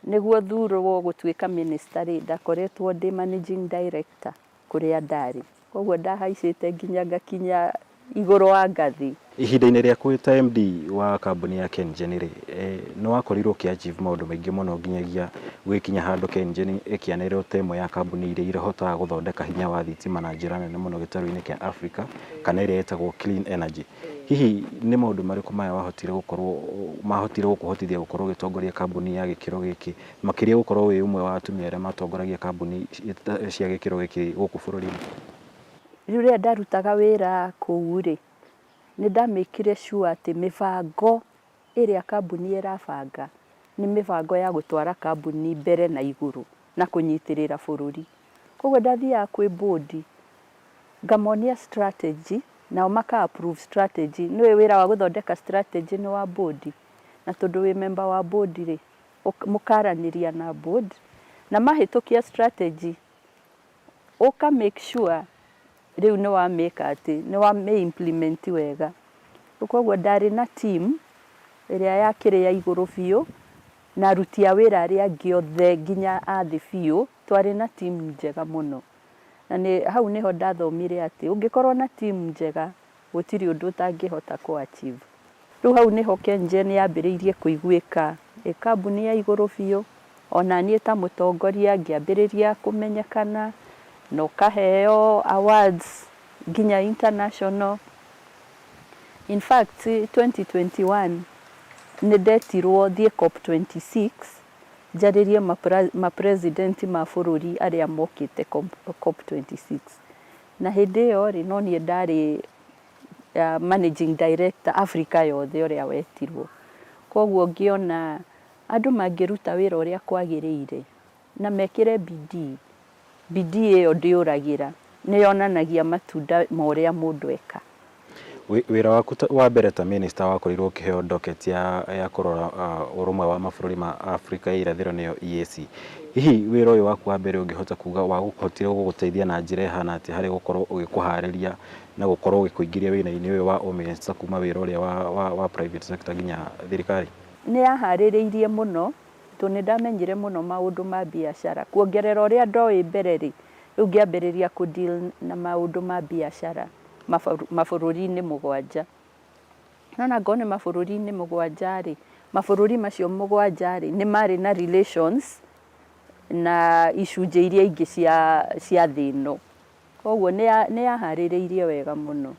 [SPEAKER 11] Nĩguo thurwo gũtuĩka minister rĩ, ndakoretwo ndĩ managing director kũrĩa ndarĩ. Koguo ndahaicĩte nginya ngakinya igũrũ wa ngathĩ.
[SPEAKER 10] Ihinda-inĩ rĩaku ta MD wa kambuni ya KenGen rĩ, nĩ wakorirwo ũkĩ achieve maũndũ maingĩ mũno nginyagia gũgĩkinya handũ KenGen ĩkĩanĩrĩrwo ta ĩmwe ya kambuni iria ihotaga gũthondeka hinya wa thitima na njĩra nene mũno gĩtarũ-inĩ kĩa Africa, kana ĩrĩa ĩtagwo clean energy. Hihi nĩ maũndũ marĩkũ maya wahotire gũkorwo mahotire gũkũhotithia gũkorwo ũgĩtongoria kambuni ya gĩkĩro gĩkĩ, makĩria gũkorwo wĩ ũmwe wa atumia arĩa matongoragia kambuni cia gĩkĩro gĩkĩ gũkũ bũrũri-inĩ?
[SPEAKER 11] Rĩu rĩrĩa ndarutaga wĩra kũu rĩ, nĩ ndamĩkire sure atĩ mĩbango ĩrĩa kambuni ĩrabanga nĩ mĩbango ya gũtwara kambuni mbere na igũrũ na kũnyitĩrĩra bũrũri. Koguo ndathiaga kwĩ board ngamonia strategy, nao maka approve strategy. Nĩũĩ wĩra wa gũthondeka strategy nĩ wa board, na tondũ wĩ member wa board rĩ, mũkaranĩria na board, na mahĩtũkia strategy ũka make sure rĩu nĩ wa make atĩ nĩ wa mĩ implement wega. Koguo ndarĩ na team ĩrĩa yakĩrĩ ya igũrũ biũ na aruti a wĩra arĩa angĩ othe nginya a thĩ biũ, twarĩ na team njega mũno. Na nĩ hau nĩho ndathomire atĩ ũngĩkorwo na team njega gũtirĩ ũndũ ũtangĩhota kũ achieve. Rĩu hau nĩho KenGen yambĩrĩirie kũiguĩka ĩ kambuni ya igũrũ biũ, ona niĩ ta mũtongoria ngĩambĩrĩria kũmenyekana na ũkaheo awards nginya international. In fact 2021 Nĩ ndetirwo thiĩ COP 26 njarĩrie ma president ma bũrũri arĩa mokĩte COP 26. Na hĩndĩ ĩyo rĩ, no niĩ ndarĩ managing director Africa yothe ũrĩa wetirwo. Koguo ngĩona andũ mangĩruta wĩra ũrĩa kwagĩrĩire na mekĩre bidii, bidii ĩyo ndĩũragĩra, nĩ yonanagia matunda ma ũrĩa mũndũ eka.
[SPEAKER 10] Wĩra waku wa mbere ta minister wakorirwo ũkĩheo docket ya, ya kũrora ũrũmwe wa mabũrũri ma Afrika ya irathĩro nĩyo EAC. Hihi wĩra ũyũ waku wa mbere ũngĩhota kuga wahotire gũgũteithia na njĩra ĩhana atĩa harĩ gũkorwo ũgĩkũharĩria na gũkorwo ũgĩkũingĩria wĩra-inĩ ũyũ wa ũminista kuma wĩra ũrĩa wa, wa, wa private sector nginya thirikari?
[SPEAKER 11] Nĩ yaharĩrĩirie mũno tondũ nĩ ndamenyire mũno maũndũ ma biacara. Kuongerera ũrĩa ndoĩ mbere rĩ, rĩu ngĩambĩrĩria kũ deal na maũndũ ma biacara mabũrũri-inĩ mũgwanja. No na ngorwo nĩ mabũrũri-inĩ mũgwanja rĩ, mabũrũri macio mũgwanja rĩ, nĩ marĩ na relations na icunjĩ iria ingĩ cia, cia thĩ ĩno. Koguo nĩ yaharĩrĩirie wega mũno.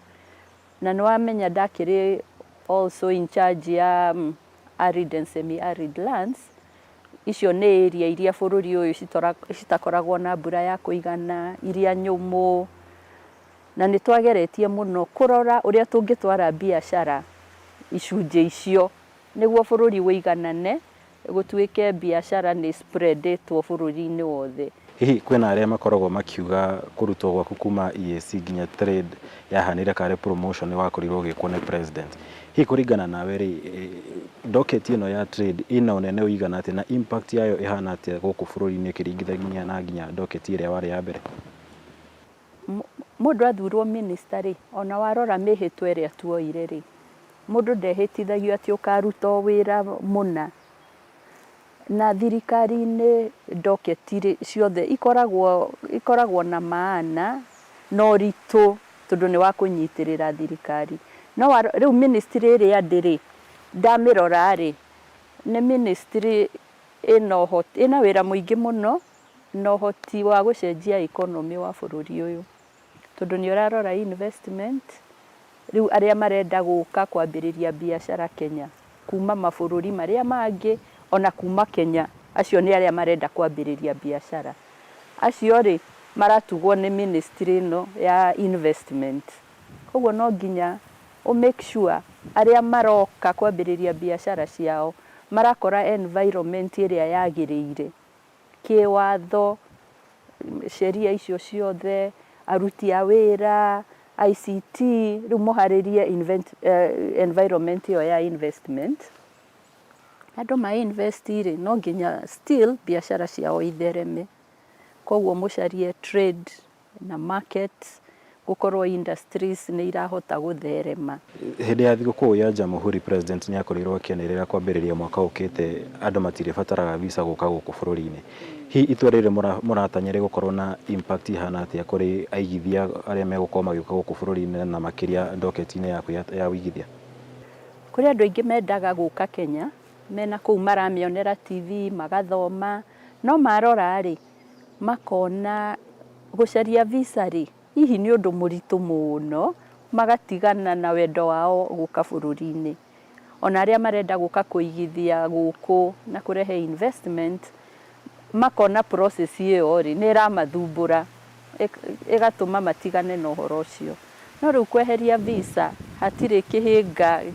[SPEAKER 11] Na nĩ wamenya ndakĩrĩ also in charge ya arid and semi arid lands, icio nĩ area iria bũrũri ũyũ citakoragwo na mbura ya kũigana, iria nyũmũ, na nĩ twageretie mũno kũrora ũrĩa tũngĩtwara biacara icunjĩ icio nĩguo bũrũri ũiganane, gũtuĩke biacara nĩ spreadĩtwo bũrũri-inĩ wothe.
[SPEAKER 10] Hihi kwĩna arĩa makoragwo makiuga kũrutwo gwaku kuma EAC nginya trade yahanire karĩ promotion wakorirwo ũgĩkwo nĩ president. Hihi kũringana nawe rĩ, docket ĩno ya trade ĩna ũnene ũigana atĩa na impact yayo ĩhana atĩa gũkũ bũrũri-inĩ ĩkĩringithania na nginya docket ĩrĩa warĩ ya mbere?
[SPEAKER 11] Mũndũ athurwo minister rĩ, ona warora mĩhĩtwa ĩrĩa tuoire rĩ, mũndũ ndehĩtithagio atĩ ũkaruta o wĩra mũna. Na thirikari-inĩ docket rĩ, ciothe ikoragwo, ikoragwo na maana na ũritũ tondũ nĩ wa kũnyitĩrĩra thirikari. No rĩu ministry ĩrĩa ndĩ rĩ, ndamĩrora rĩ, nĩ ministry ĩna ũhoti, ĩna wĩra mũingĩ mũno na ũhoti wa gũcenjia economy wa bũrũri ũyũ. Tondũ nĩ ũrarora investment, rĩu arĩa marenda gũka kwambĩrĩria biacara Kenya kuma mabũrũri marĩa mangĩ ona kuma Kenya, acio nĩ arĩa marenda kwambĩrĩria biacara. Acio rĩ, maratugwo nĩ ministry ĩno ya investment. Koguo no nginya ũ make sure arĩa maroka kwambĩrĩria biacara ciao marakora environment ĩrĩa yagĩrĩire kĩwatho, sheria icio ciothe, aruti a wĩra, ICT, rĩu mũharĩrie environment ĩyo ya investment. Andũ ma invest rĩ, no nginya still biacara ciao ithereme. Koguo mũcarie trade na market, gũkorwo industries nĩ irahota gũtherema.
[SPEAKER 10] Hĩndĩ ya thigũkũ ya Jamhuri President nĩ akorirwo akĩanĩrĩra kwambĩrĩria mwaka ũkĩte andũ matirĩbataraga visa gũka gũkũ bũrũri-inĩ. Hihi itua rĩrĩ mũratanya rĩgũkorwo na impact ihana atĩa kũrĩ aigithia arĩa megũkorwo magĩũka gũkũ bũrũri-inĩ na makĩria docket-inĩ yaku ya ũigithia?
[SPEAKER 11] Kũrĩ andũ aingĩ mendaga gũka Kenya, mena kũu maramĩonera TV, magathoma, no marora rĩ, makona gũcaria visa rĩ, hihi nĩ ũndũ mũritũ mũno, magatigana na wendo wao gũka bũrũri-inĩ. Ona arĩa marenda gũka kũigithia gũkũ na kũrehe investment, makona process ĩyo rĩ, nĩ ĩramathumbũra, ĩgatũma matigane na ũhoro ũcio. No rĩu kweheria visa, hatirĩ kĩhĩnga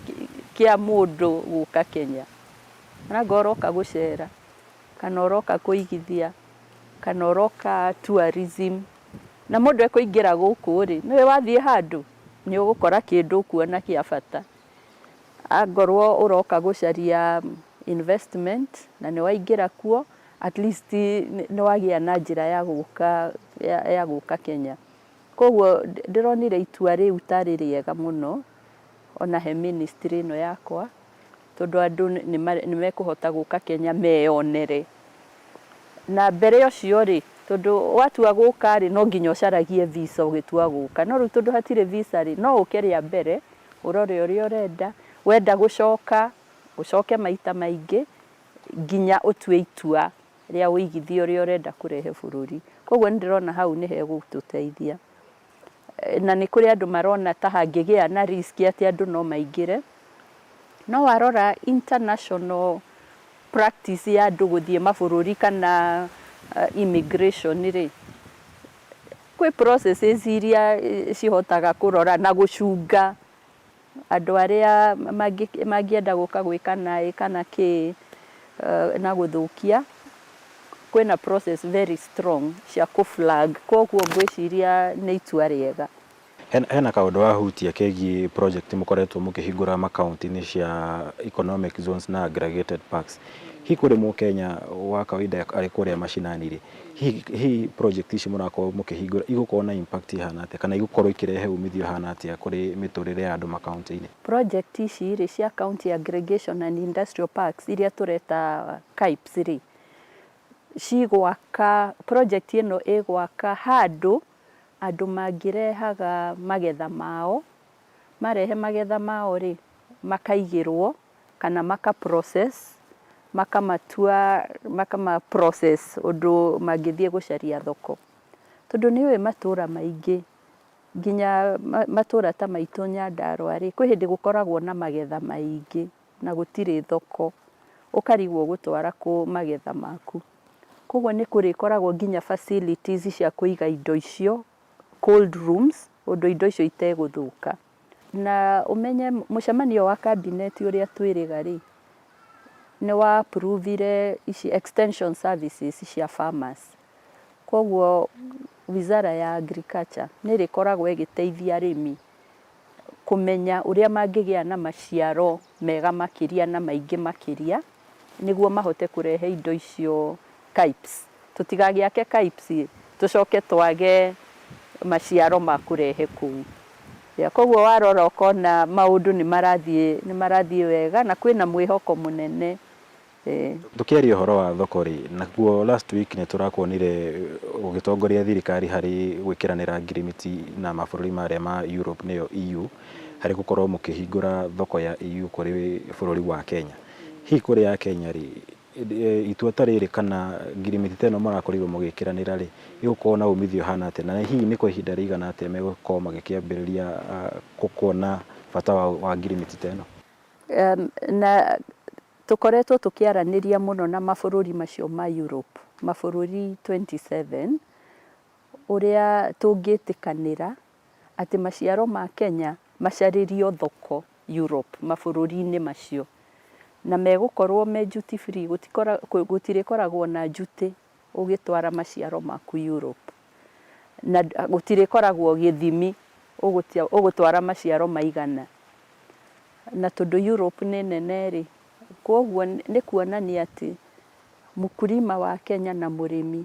[SPEAKER 11] kĩa mũndũ gũka Kenya. Ona ũroka gũcera, kana ũroka kũigithia, kana ũroka tourism, na mũndũ ekũingĩra gũkũ rĩ, nĩwe wathiĩ handũ, nĩ ũgũkora kĩndũ ũkuona kĩa bata. Angorwo ũroka gũcaria investment na nĩ waingĩra kuo, at least nĩ wagĩa na njĩra ya gũka, ya gũka Kenya. Koguo ndĩronire itua rĩu tarĩ rĩega mũno ona he ministry ĩno yakwa, tondũ andũ nĩ mekũhota gũka Kenya meyonere. Na mbere ũcio rĩ, tondũ watua gũka rĩ, no nginya ũcaragie visa ũgĩtua gũka. No rĩu tondũ hatirĩ visa rĩ, no ũke rĩa mbere, ũrore ũrĩa ũrenda, wenda gũcoka, ũcoke maita maingĩ, nginya ũtue itua rĩa ũigithia ũrĩa ũrenda kũrehe bũrũri. Koguo nĩ ndĩrona hau nĩ hegũtũteithia. Na nĩ kũrĩ andũ marona ta hangĩgĩa na risk atĩ andũ no maingĩre. No warora international practice ya andũ gũthiĩ mabũrũri kana immigration rĩ, kwĩ processes iria cihotaga kũrora na gũcunga andũ arĩa mangĩenda gũka gwĩka naĩ kana kĩ na gũthũkia, kwĩna process very strong cia kũ flag, koguo ngwĩciria nĩ itua rĩega.
[SPEAKER 10] Hena kaũndũ wahutia kegiĩ project mũkoretwo mũkĩhingũra makaunti-inĩ cia economic zones na aggregated parks. Hihi kũrĩ mũkenya wa kawaida arĩ kũrĩa macinani rĩ, hihi project ici mũrakorwo mũkĩhingũra igũkorwo na impact ĩhana atĩa kana igũkorwo ikĩrehe umithio ũhana atĩa kũrĩ mĩtũrĩre ya andũ makaunti-inĩ?
[SPEAKER 11] Project ici rĩ cia County Aggregation and Industrial Parks iria tũreta CAIPs rĩ, cigwaka, project ĩno ĩgwaka handũ andũ mangĩrehaga magetha mao, marehe magetha mao rĩ, makaigĩrwo kana maka process, makamatua, makama process ũndũ mangĩthiĩ gũcaria thoko. Tondũ nĩ ũĩ matũra maingĩ nginya matũra ta maitũ Nyandarũa rĩ, kwĩ hĩndĩ gũkoragwo na magetha maingĩ na gũtirĩ thoko, ũkarigwo ũgũtwara kũ magetha maku. Koguo nĩ kũrĩkoragwo nginya facilities cia kũiga indo icio, cold rooms, ũndũ indo icio itegũthũka. Na ũmenye mũcemanio wa cabinet ũrĩa twĩrĩga rĩ, nĩ wa approve ici extension services cia farmers. Koguo wizara ya agriculture nĩ ĩrĩkoragwo ĩgĩteithia arĩmi kũmenya ũrĩa mangĩgĩa na maciaro mega makĩria na maingĩ makĩria, nĩguo mahote kũrehe indo icio CAIPs. Tũtigagĩake CAIPs tũcoke twage maciaro ma kũrehe kũu. Koguo warora ũkona maũndũ nĩ marathiĩ wega na kwĩna mwĩhoko mũnene.
[SPEAKER 10] Tũkĩaria ũhoro wa thoko rĩ, nakuo last week nĩ tũrakuonire ũgĩtongoria thirikari harĩ gwĩkĩranĩra ngirimiti na mabũrũri marĩa ma Europe nĩyo EU, harĩ gũkorwo mũkĩhingũra thoko ya EU kũrĩ bũrũri wa Kenya. Hihi kũrĩ ya Kenya rĩ, itua ta rĩrĩ kana ngirimiti ta ĩno mũrakorirwo mũgĩkĩranĩra rĩ, ĩgũkorwo na umithio ũhana atĩa na hihi nĩ kwa ihinda rĩigana atĩa megũkorwo magĩkĩambĩrĩria kuona bata wa ngirimiti ta ĩno?
[SPEAKER 11] Na tũkoretwo tũkĩaranĩria mũno na mabũrũri macio ma Europe, mabũrũri 27, ũrĩa tũngĩtĩkanĩra atĩ maciaro ma Kenya macarĩrio thoko Europe, mabũrũri-inĩ macio. Na megũkorwo me duty free, gũtirĩkoragwo na duty ũgĩtwara maciaro maku Europe. Na gũtirĩkoragwo gĩthimi ũgũtwara maciaro maigana. Na tondũ Europe nĩ nene rĩ, koguo nĩ kuonania atĩ mũkulima wa Kenya na mũrĩmi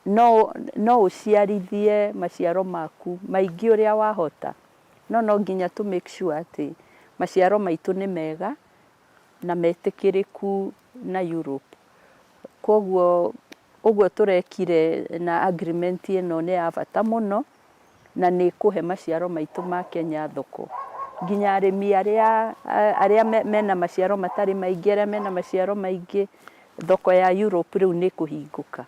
[SPEAKER 11] no ũciarithie maciaro maku maingĩ ũrĩa wahota, no no nginya tũ make sure atĩ maciaro maitũ nĩ mega na metĩkĩrĩku na Europe. Koguo ũguo tũrekire na agreement ĩno nĩ ya bata mũno na nĩ ĩkũhe maciaro maitũ ma Kenya thoko. Nginya arĩmi arĩa mena maciaro matarĩ maingĩ, arĩa mena maciaro maingĩ, thoko ya Europe rĩu nĩ ĩkũhingũka.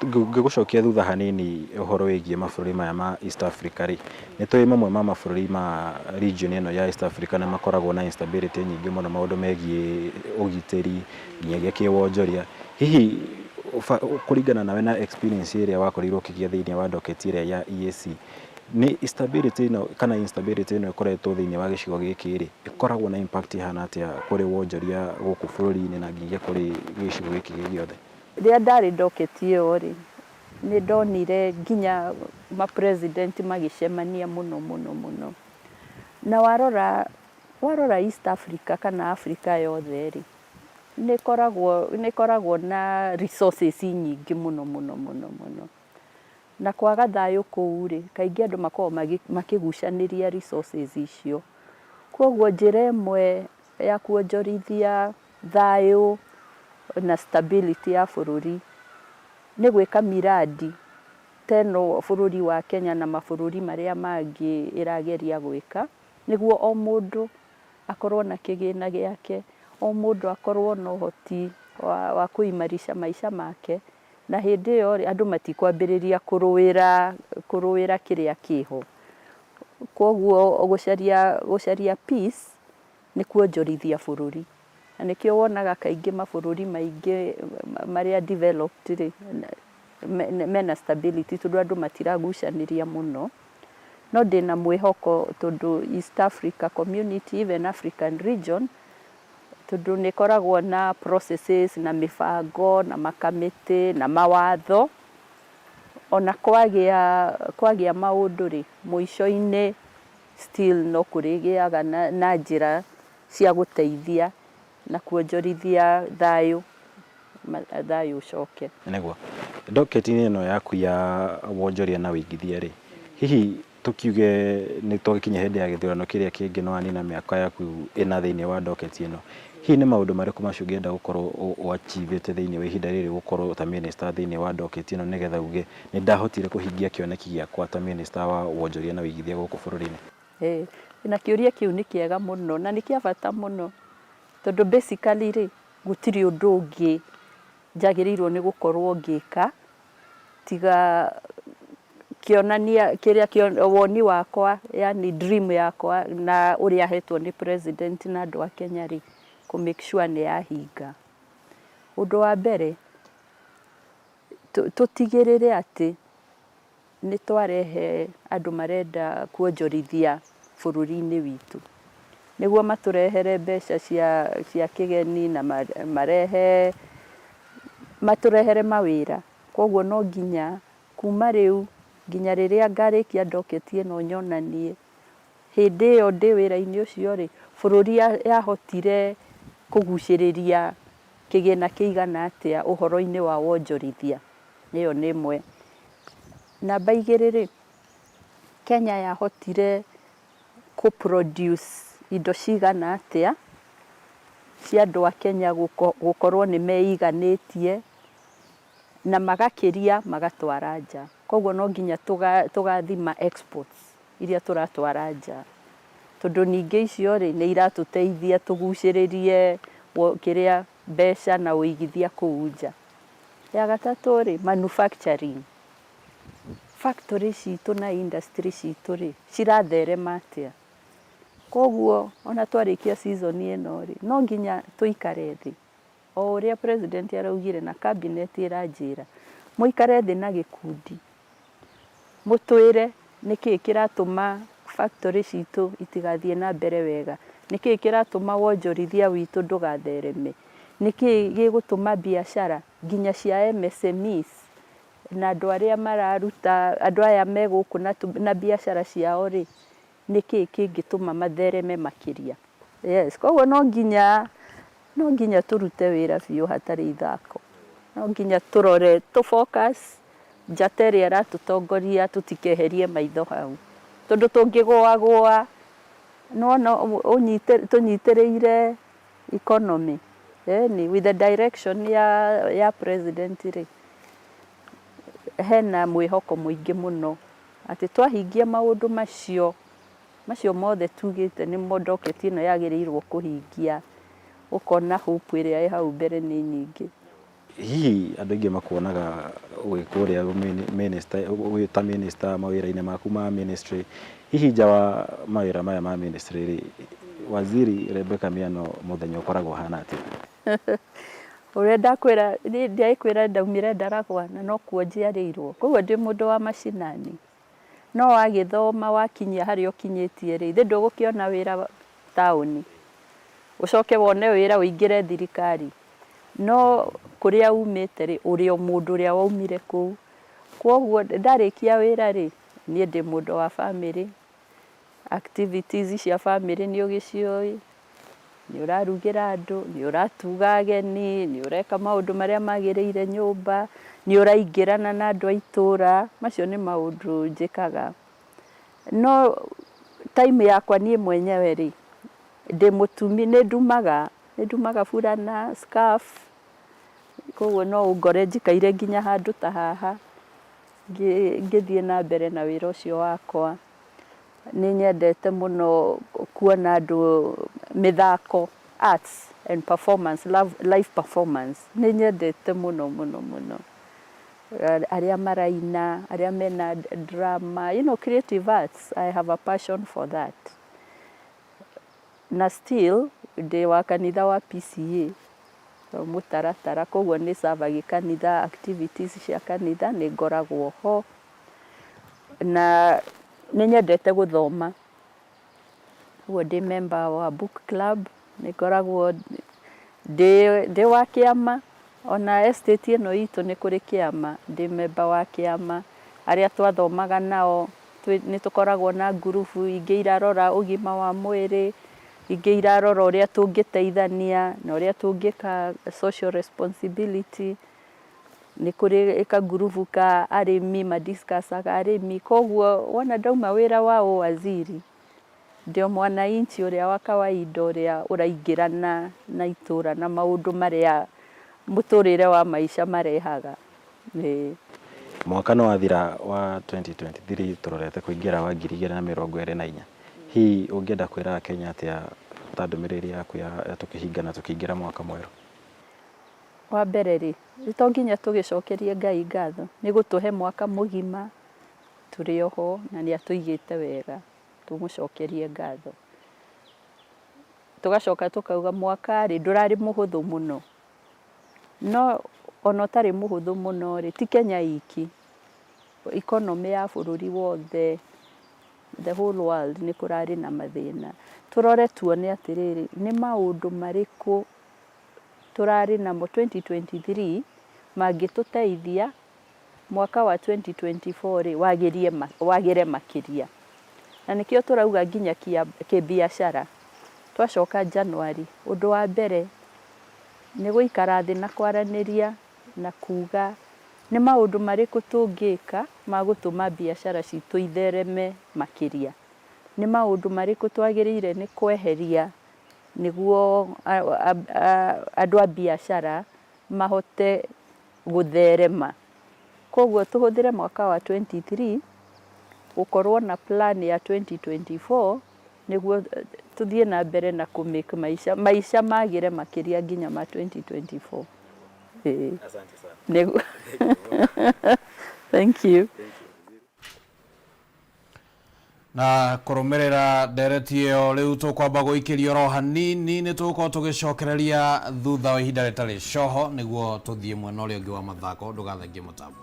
[SPEAKER 10] Ngĩgũcokia thutha hanini ũhoro wĩgiĩ mabũrũri maya ma East Africa rĩ, nĩ tũĩ mamwe ma mabũrũri ma region ĩno ya East Africa nĩ makoragwo na instability nyingĩ mũno maũndũ megiĩ ũgitĩri nginyagia kĩwonjoria. Hihi kũringana nawe na experience ĩrĩa wakorirwo ũkĩgĩa thĩinĩ wa docket ĩrĩa ya EAC, nĩ stability ĩno kana instability ĩno ĩkoretwo thĩinĩ wa gĩcigo gĩkĩ rĩ, ĩkoragwo na impact ĩhana atĩa kũrĩ wonjoria gũkũ bũrũri-inĩ na nginyagia kũrĩ gĩcigo gĩkĩ gĩ gĩothe?
[SPEAKER 11] Rĩrĩa ndarĩ docket ĩyo rĩ, nĩ ndonire nginya ma president magĩcemania mũno mũno mũno. Na warora East Africa kana Africa yothe rĩ, nĩ ĩkoragwo na resources nyingĩ mũno mũno mũno mũno. Na kwaga thayũ kũu rĩ, kaingĩ andũ makoragwo makĩgucanĩria resources icio. Koguo njĩra ĩmwe ya kuonjorithia thayũ na stability ya bũrũri nĩ gwĩka miradi ta ĩno bũrũri wa Kenya na mabũrũri marĩa mangĩ ĩrageria gwĩka, nĩguo o mũndũ akorwo na kĩgĩna gĩake, o mũndũ akorwo na ũhoti wa kũimarisha maica make, na hĩndĩ ĩyo rĩ, andũ matikwambĩrĩria kũrũĩra kĩrĩa kĩho. Koguo gũcaria peace Nĩ kuonjorithia bũrũri. Na nĩkĩo wonaga kaingĩ mabũrũri maingĩ marĩa developed rĩ, mena stability tondũ andũ matiragucanĩria mũno. No ndĩna mwĩhoko tondũ East Africa Community, even African region, tondũ nĩ ĩkoragwo na processes na mĩbango na makamĩtĩ na mawatho, ona kwagĩa kwagĩa maũndũ rĩ, mũico-inĩ still no kũrĩgĩaga na njĩra cia gũteithia na kuonjorithia thayũ, thayũ ũcoke.
[SPEAKER 10] Nĩguo. Docket-inĩ ĩno yaku ya wonjoria na wĩigithia rĩ, hihi tũkiuge nĩ twagĩkinya hĩndĩ ya gĩthurano kĩrĩa kĩngĩ nĩ wanina mĩaka yaku ĩna thĩinĩ wa docket ĩno, hihi nĩ maũndũ marĩkũ macio ũngĩenda gũkorwo ũ achieve ĩte thĩinĩ wa ihinda rĩrĩ gũkorwo ta minister thĩinĩ wa docket ĩno nĩgetha uge nĩ ndahotire kũhingia kĩoneki gĩakwa ta minister wa wonjoria na wĩigithia gũkũ bũrũri-inĩ?
[SPEAKER 11] Ĩĩ, na kĩũria kĩu nĩ kĩega mũno na nĩ kĩa bata mũno tondũ basically rĩ, gũtirĩ ũndũ ũngĩ njagĩrĩirwo nĩ gũkorwo ngĩka tiga kĩonania kĩrĩa woni wakwa yani dream yakwa na ũrĩa hetwo nĩ president na andũ a Kenya rĩ, kũ make sure nĩ yahinga. Ũndũ wa mbere tũtigĩrĩre atĩ nĩ twarehe andũ marenda kuonjorithia bũrũri-inĩ witũ nĩguo matũrehere mbeca cia kĩgeni na marehe matũrehere mawĩra. Koguo no nginya kuma rĩu nginya rĩrĩa ngarĩkia docket ĩno nyonanie hĩndĩ ĩyo ndĩ wĩra-inĩ ũcio rĩ, bũrũri yahotire kũgucĩrĩria kĩgĩna kĩigana atĩa ũhoro-inĩ wa wonjorithia. Ĩyo nĩ ĩmwe. Namba igĩrĩ rĩ, Kenya yahotire kũ produce indo cigana atĩa cia andũ a Kenya gũkorwo nĩ meiganĩtie na magakĩria magatwara nja. Koguo no nginya tũgathima exports iria tũratwara nja, tondũ ningĩ icio rĩ nĩ iratũteithia tũgucĩrĩrie kĩrĩa mbeca na ũigithia kũu nja. Ya gatatũ rĩ, manufacturing. Factory citũ na industry citũ rĩ, ciratherema atĩa? Koguo ona twarĩkia season ĩno rĩ, no nginya tũikare thĩ o ũrĩa president araugire na cabinet ĩranjĩra, mũikare thĩ na gĩkundi mũtwĩre nĩkĩĩ kĩratũma factory citũ itigathiĩ na mbere wega, nĩkĩĩ kĩratũma wonjorithia witũ ndũgathereme, nĩkĩĩ gĩgũtũma biacara nginya cia MSMEs na andũ arĩa mararuta andũ aya me gũkũ na biacara ciao rĩ, nĩkĩĩ kĩngĩtũma mathereme makĩria. Yes, koguo no nginya tũrute wĩra biũ hatarĩ ithako. No nginya tũrore tũ focus njata ĩrĩa ĩratũtongoria tũtikeherie maitho hau, tondũ tũngĩgũagũa nĩwona tũnyitĩrĩire economy ĩni with the direction ya president rĩ, hena mwĩhoko mũingĩ mũno atĩ twahingia maũndũ macio mothe tugĩte nĩmo docket ĩno yagĩrĩirwo kũhingia, ũkona hope ĩrĩa ĩ hau mbere nĩ nyingĩ.
[SPEAKER 10] Hihi andũ aingĩ makuonaga wĩ kũrĩa minister, wĩ ta minister mawĩra-inĩ maku ma ministry, hihi nja wa mawĩra maya ma ministry rĩ, waziri Rebecca Miano mũthenya ũkoragwo ũhana atĩa?
[SPEAKER 11] Ũrĩa ndakwĩra, niĩ ndiakwĩra ndaumire Ndaragwa na nokuo njiarĩirwo, koguo ndĩ mũndũ wa macinani. No wagĩthoma wakinyia harĩa ũkinyĩtie rĩ, ithe ndũgũkĩona wĩra taũni, ũcoke wone wĩra ũingĩre thirikari. No kũrĩa umĩte rĩ, ũrĩ o mũndũ ũrĩa waumire kũu. Koguo ndarĩkia wĩra rĩ, niĩ ndĩ mũndũ wa bamĩrĩ, activities cia bamĩrĩ nĩ ũgĩciũĩ, nĩ ũrarugĩra andũ, nĩ ũratuga ageni, nĩ ũreka maũndũ marĩa magĩrĩire nyũmba, nĩ ũraingĩrana na andũ a itũra, macio nĩ maũndũ njĩkaga. No time yakwa niĩ mwenyewe rĩ, ndĩ mũtumi, nĩ ndumaga burana, scarf, koguo no ũngore njikaire nginya handũ ta haha ngĩthiĩ na mbere na wĩra ũcio wakwa. Nĩ nyendete mũno kuona andũ mĩthako, arts and performance, live performance, nĩ nyendete mũno mũno mũno. Arĩa maraina, arĩa mena drama, creative arts, I have a passion for that. Na still ndĩ wa kanitha wa PCEA mũtaratara, koguo nĩ serve kanitha, activities cia kanitha nĩ ngoragwo ho. Na nĩ nyendete gũthoma, ũguo ndĩ member wa book club, nĩ ngoragwo ndĩ wa kĩama, ona estate ĩno itũ nĩ kũrĩ kĩama, ndĩ member wa kĩama, arĩa twathomaga nao nĩ tũkoragwo na ngurubu ingĩ irarora ũgima wa mwĩrĩ, ingĩ irarora ũrĩa tũngĩteithania na ũrĩa tũngĩka social responsibility. Nĩ kũrĩ kangurubu ka arĩmi ma discuss aga arĩmi, koguo wona ndauma wĩra wa ũwaziri ndĩ o mwananchi ũrĩa wa kawaida ũrĩa ũraingĩrana na itũra na maũndũ marĩa mũtũrĩre wa maica marehaga. Ĩĩ.
[SPEAKER 10] Mwaka nĩ wathira wa 2023 tũrorete kũingĩra wa 2024. Hihi ũngĩenda kwĩra Akenya atĩa ta ndũmĩrĩri yaku ya tũkĩhinga na tũkĩingĩra mwaka mwerũ?
[SPEAKER 11] Wa mbere rĩ, to nginya tũgĩcokerie Ngai ngatho nĩ gũtũhe mwaka mũgima tũrĩ oho na nĩ atũigĩte wega, tũmũcokerie ngatho. Tũgacoka tũkauga mwaka rĩ, ndũrarĩ mũhũthũ mũno, no ona ũtarĩ mũhũthũ mũno rĩ, ti Kenya iki, economy ya bũrũri wothe, the whole world nĩ kũrarĩ na mathĩna. Tũrore tuone atĩrĩrĩ, nĩ maũndũ marĩkũ tũrarĩ namo 2023 mangĩtũteithia mwaka wa 2024 rĩ, wagĩrie wagĩre makĩria. Na nĩkĩo tũrauga nginya kĩbiacara, twacoka January, ũndũ wa mbere nĩ gũikara thĩ na kwaranĩria na kuga nĩ maũndũ marĩkũ tũngĩka ma gũtũma biacara citũ ithereme makĩria. Nĩ maũndũ marĩkũ twagĩrĩire nĩ kweheria nĩguo andũ a biacara mahote gũtherema. Koguo tũhũthĩre mwaka wa 23 gũkorwo na plan ya 2024 nĩguo tũthiĩ na mbere na kũ make maica, maica magĩre makĩria nginya ma 2024. Ĩĩ. Nĩguo. Thank you.
[SPEAKER 5] Na kũrũmĩrĩra ndereti ĩyo rĩu tũkwamba gũikĩria oro hanini nĩ tũgũkorwo tũgĩcokereria thutha wa ihinda rĩtarĩ coho nĩguo tũthiĩ mwena ũrĩa ũngĩ wa mathako. Ndũgathengie mũtambo.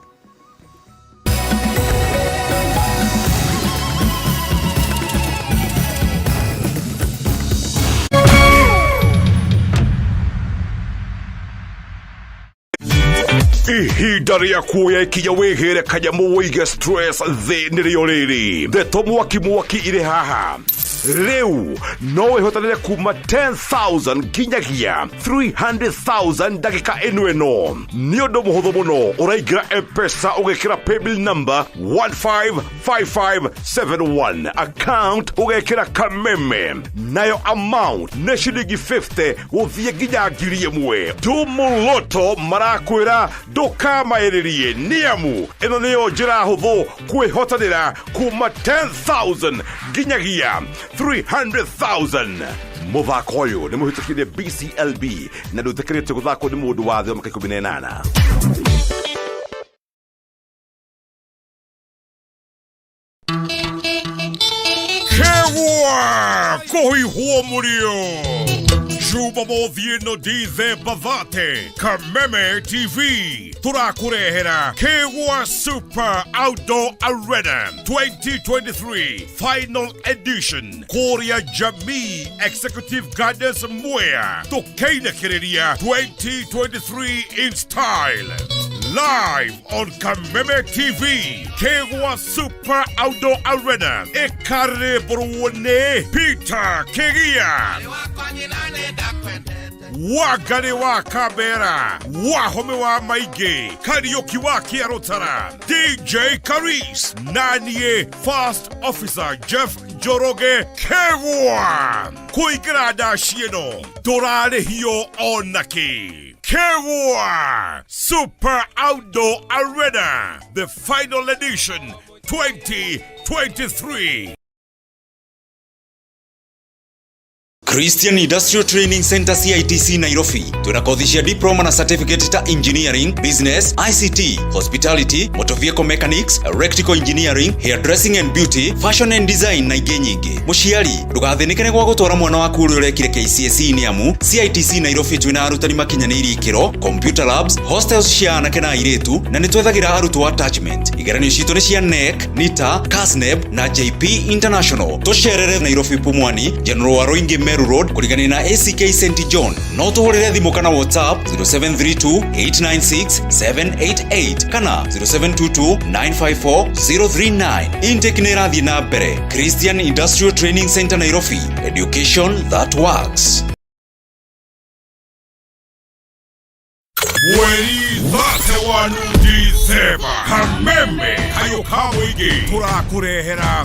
[SPEAKER 12] Ihinda rĩa kuoya ikinya wĩhĩre kanyamũ wĩige stress thĩ nĩrĩo rĩrĩ. Ndeto mwaki mwaki irĩ haha rĩu no wĩhotanĩre kuma 10,000 nginyagia 300,000 ndagĩka ĩno ĩno. Nĩ ũndũ mũhũthũ mũno, ũraingĩra M-Pesa ũgekĩra paybill number 155571, account ũgekĩra Kameme, nayo amount nĩ ciringi 50 gũthiĩ nginya 1,000. Ndumuloto marakwĩra ndũkamaĩrĩrie, nĩamu ĩno nĩyo njĩra hũthũ kwĩhotanĩra kuma 10,000 nginyagia 300,000. Mũthako ũyũ nĩ mũhĩtũkire BCLB na ndũtĩkĩrĩtio gũthakwo nĩ mũndũ wa thĩ wa mĩaka 18. Kegwa kũhuihwo mũrio Jumamothi ĩno Dithemba 30, Kameme TV tũrakũrehera Kegwa Super Outdoor Arena 2023 Final Edition kũrĩa Jamii Executive Gardens Mwea, tũkĩinĩkĩrĩria 2023 in style live on Kameme TV. Kegwa Super Outdoor Arena ĩkarĩmbũrwo nĩ Peter Kigia, Wangarĩ wa Kambera, Wahome wa Maingĩ, Kariũki wa Kĩarũtara, DJ Karis, na niĩ First Officer Jeff Njoroge. Kegwa kũingĩra ndaci ĩno ndũrarĩhio onakĩ. Kegwa Super Outdoor Arena, the final edition 2023.
[SPEAKER 13] Christian Industrial Training Center CITC Nairobi twina kothi cia diploma na certificate ta engineering, business, ICT, hospitality, motor vehicle mechanics, electrical engineering, hairdressing and beauty, fashion and design na ingĩ nyingĩ. Mũciari ndũgathĩnĩke nĩ gwa gũtwara mwana waku ũrĩa ũrekire KCSE nĩ amu CITC Nairobi twina arutani makinyanĩirie ikĩro, computer labs, hostels cia anake na airĩtu na nĩ twethagĩra arutwo attachment. Igeranio citũ nĩ cia KNEC, NITA, KASNEB na JP International. Tũcerere Nairobi Pumwani, General Waruingi Meru Road kũrigania na ACK St John. No tũhũrĩre thimũ kana WhatsApp 0732 896 788 kana 0722 954 039. Intake nĩ ĩrathiĩ na mbere. Christian Industrial Training Center Nairobi. Education that works.
[SPEAKER 12] Mweri 31 December kameme kayo ka mũingĩ tũrakũrehera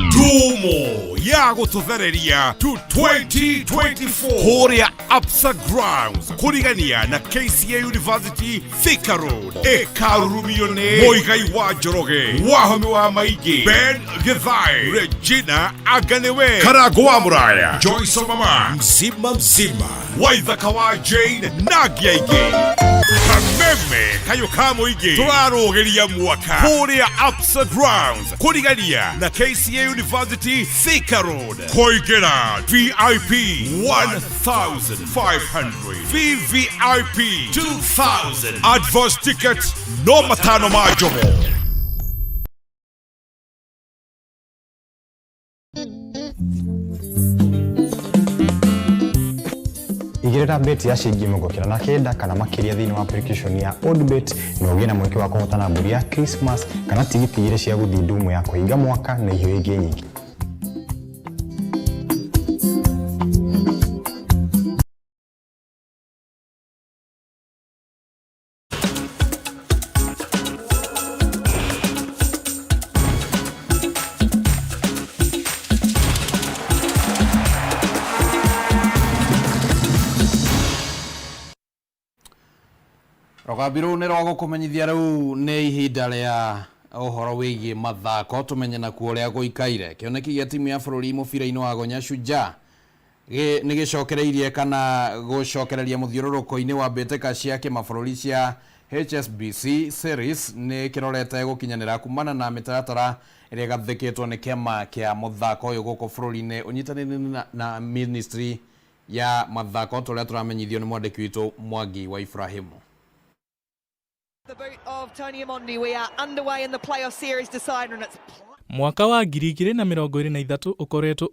[SPEAKER 12] ndumo ya gũtũthereria to 2024 kũrĩa Absa Grounds kũrigania na KCA University Thika Road ĩkarurumio nĩ Mũigai wa Njoroge Wahomi wa Maingĩ Ben Githae Regina Aganiwe Karango wa Mũraya Joyce Mama mzima mzima Waithaka wa Jane na angĩ aingĩ kameme kayo ka mũingĩ tũrarũgĩria mwaka kũrĩa Absa Grounds kũrigania na KCA University Thika Road kũingĩra VIP 1500 VVIP 2000 advance ticket no matano ma njomo.
[SPEAKER 3] Igĩrĩra beti ya ciringi 99 kana makĩria thĩinĩ wa application ya Odibet na ũgĩe na mweke wa kũhotana mbũri ya Christmas kana tigiti igĩrĩ cia gũthiĩ ndumo ya kũhinga mwaka na iheo ingĩ nyingĩ.
[SPEAKER 5] Rũgambi rũu nĩ rwa gũkũmenyithia rĩu nĩ ihinda rĩa ũhoro wĩgiĩ mathako tũmenye nakuo ũrĩa gũikaire. Kĩoneki gĩa timu ya bũrũri mũbira-inĩ wa Gonya Shujaa nĩ gĩcokereirie kana gũcokereria mũthiũrũrũko-inĩ wa mbĩtĩka cia kĩmabũrũri cia HSBC Series nĩ kĩrorete gũkinyanĩra kumana na mĩtaratara ĩrĩa ĩgathĩkĩtwo nĩ kĩama kĩa mũthako ũyũ gũkũ bũrũri-inĩ ũnyitanĩire na ministry ya mathako tũrĩa tũramenyithio nĩ mwandĩki witũ Mwangi wa Ibrahimu.
[SPEAKER 14] The boot of Tony Amondi. We are underway in the playoff series decider, and it's
[SPEAKER 15] Mwaka wa 2023 ũkoretwo.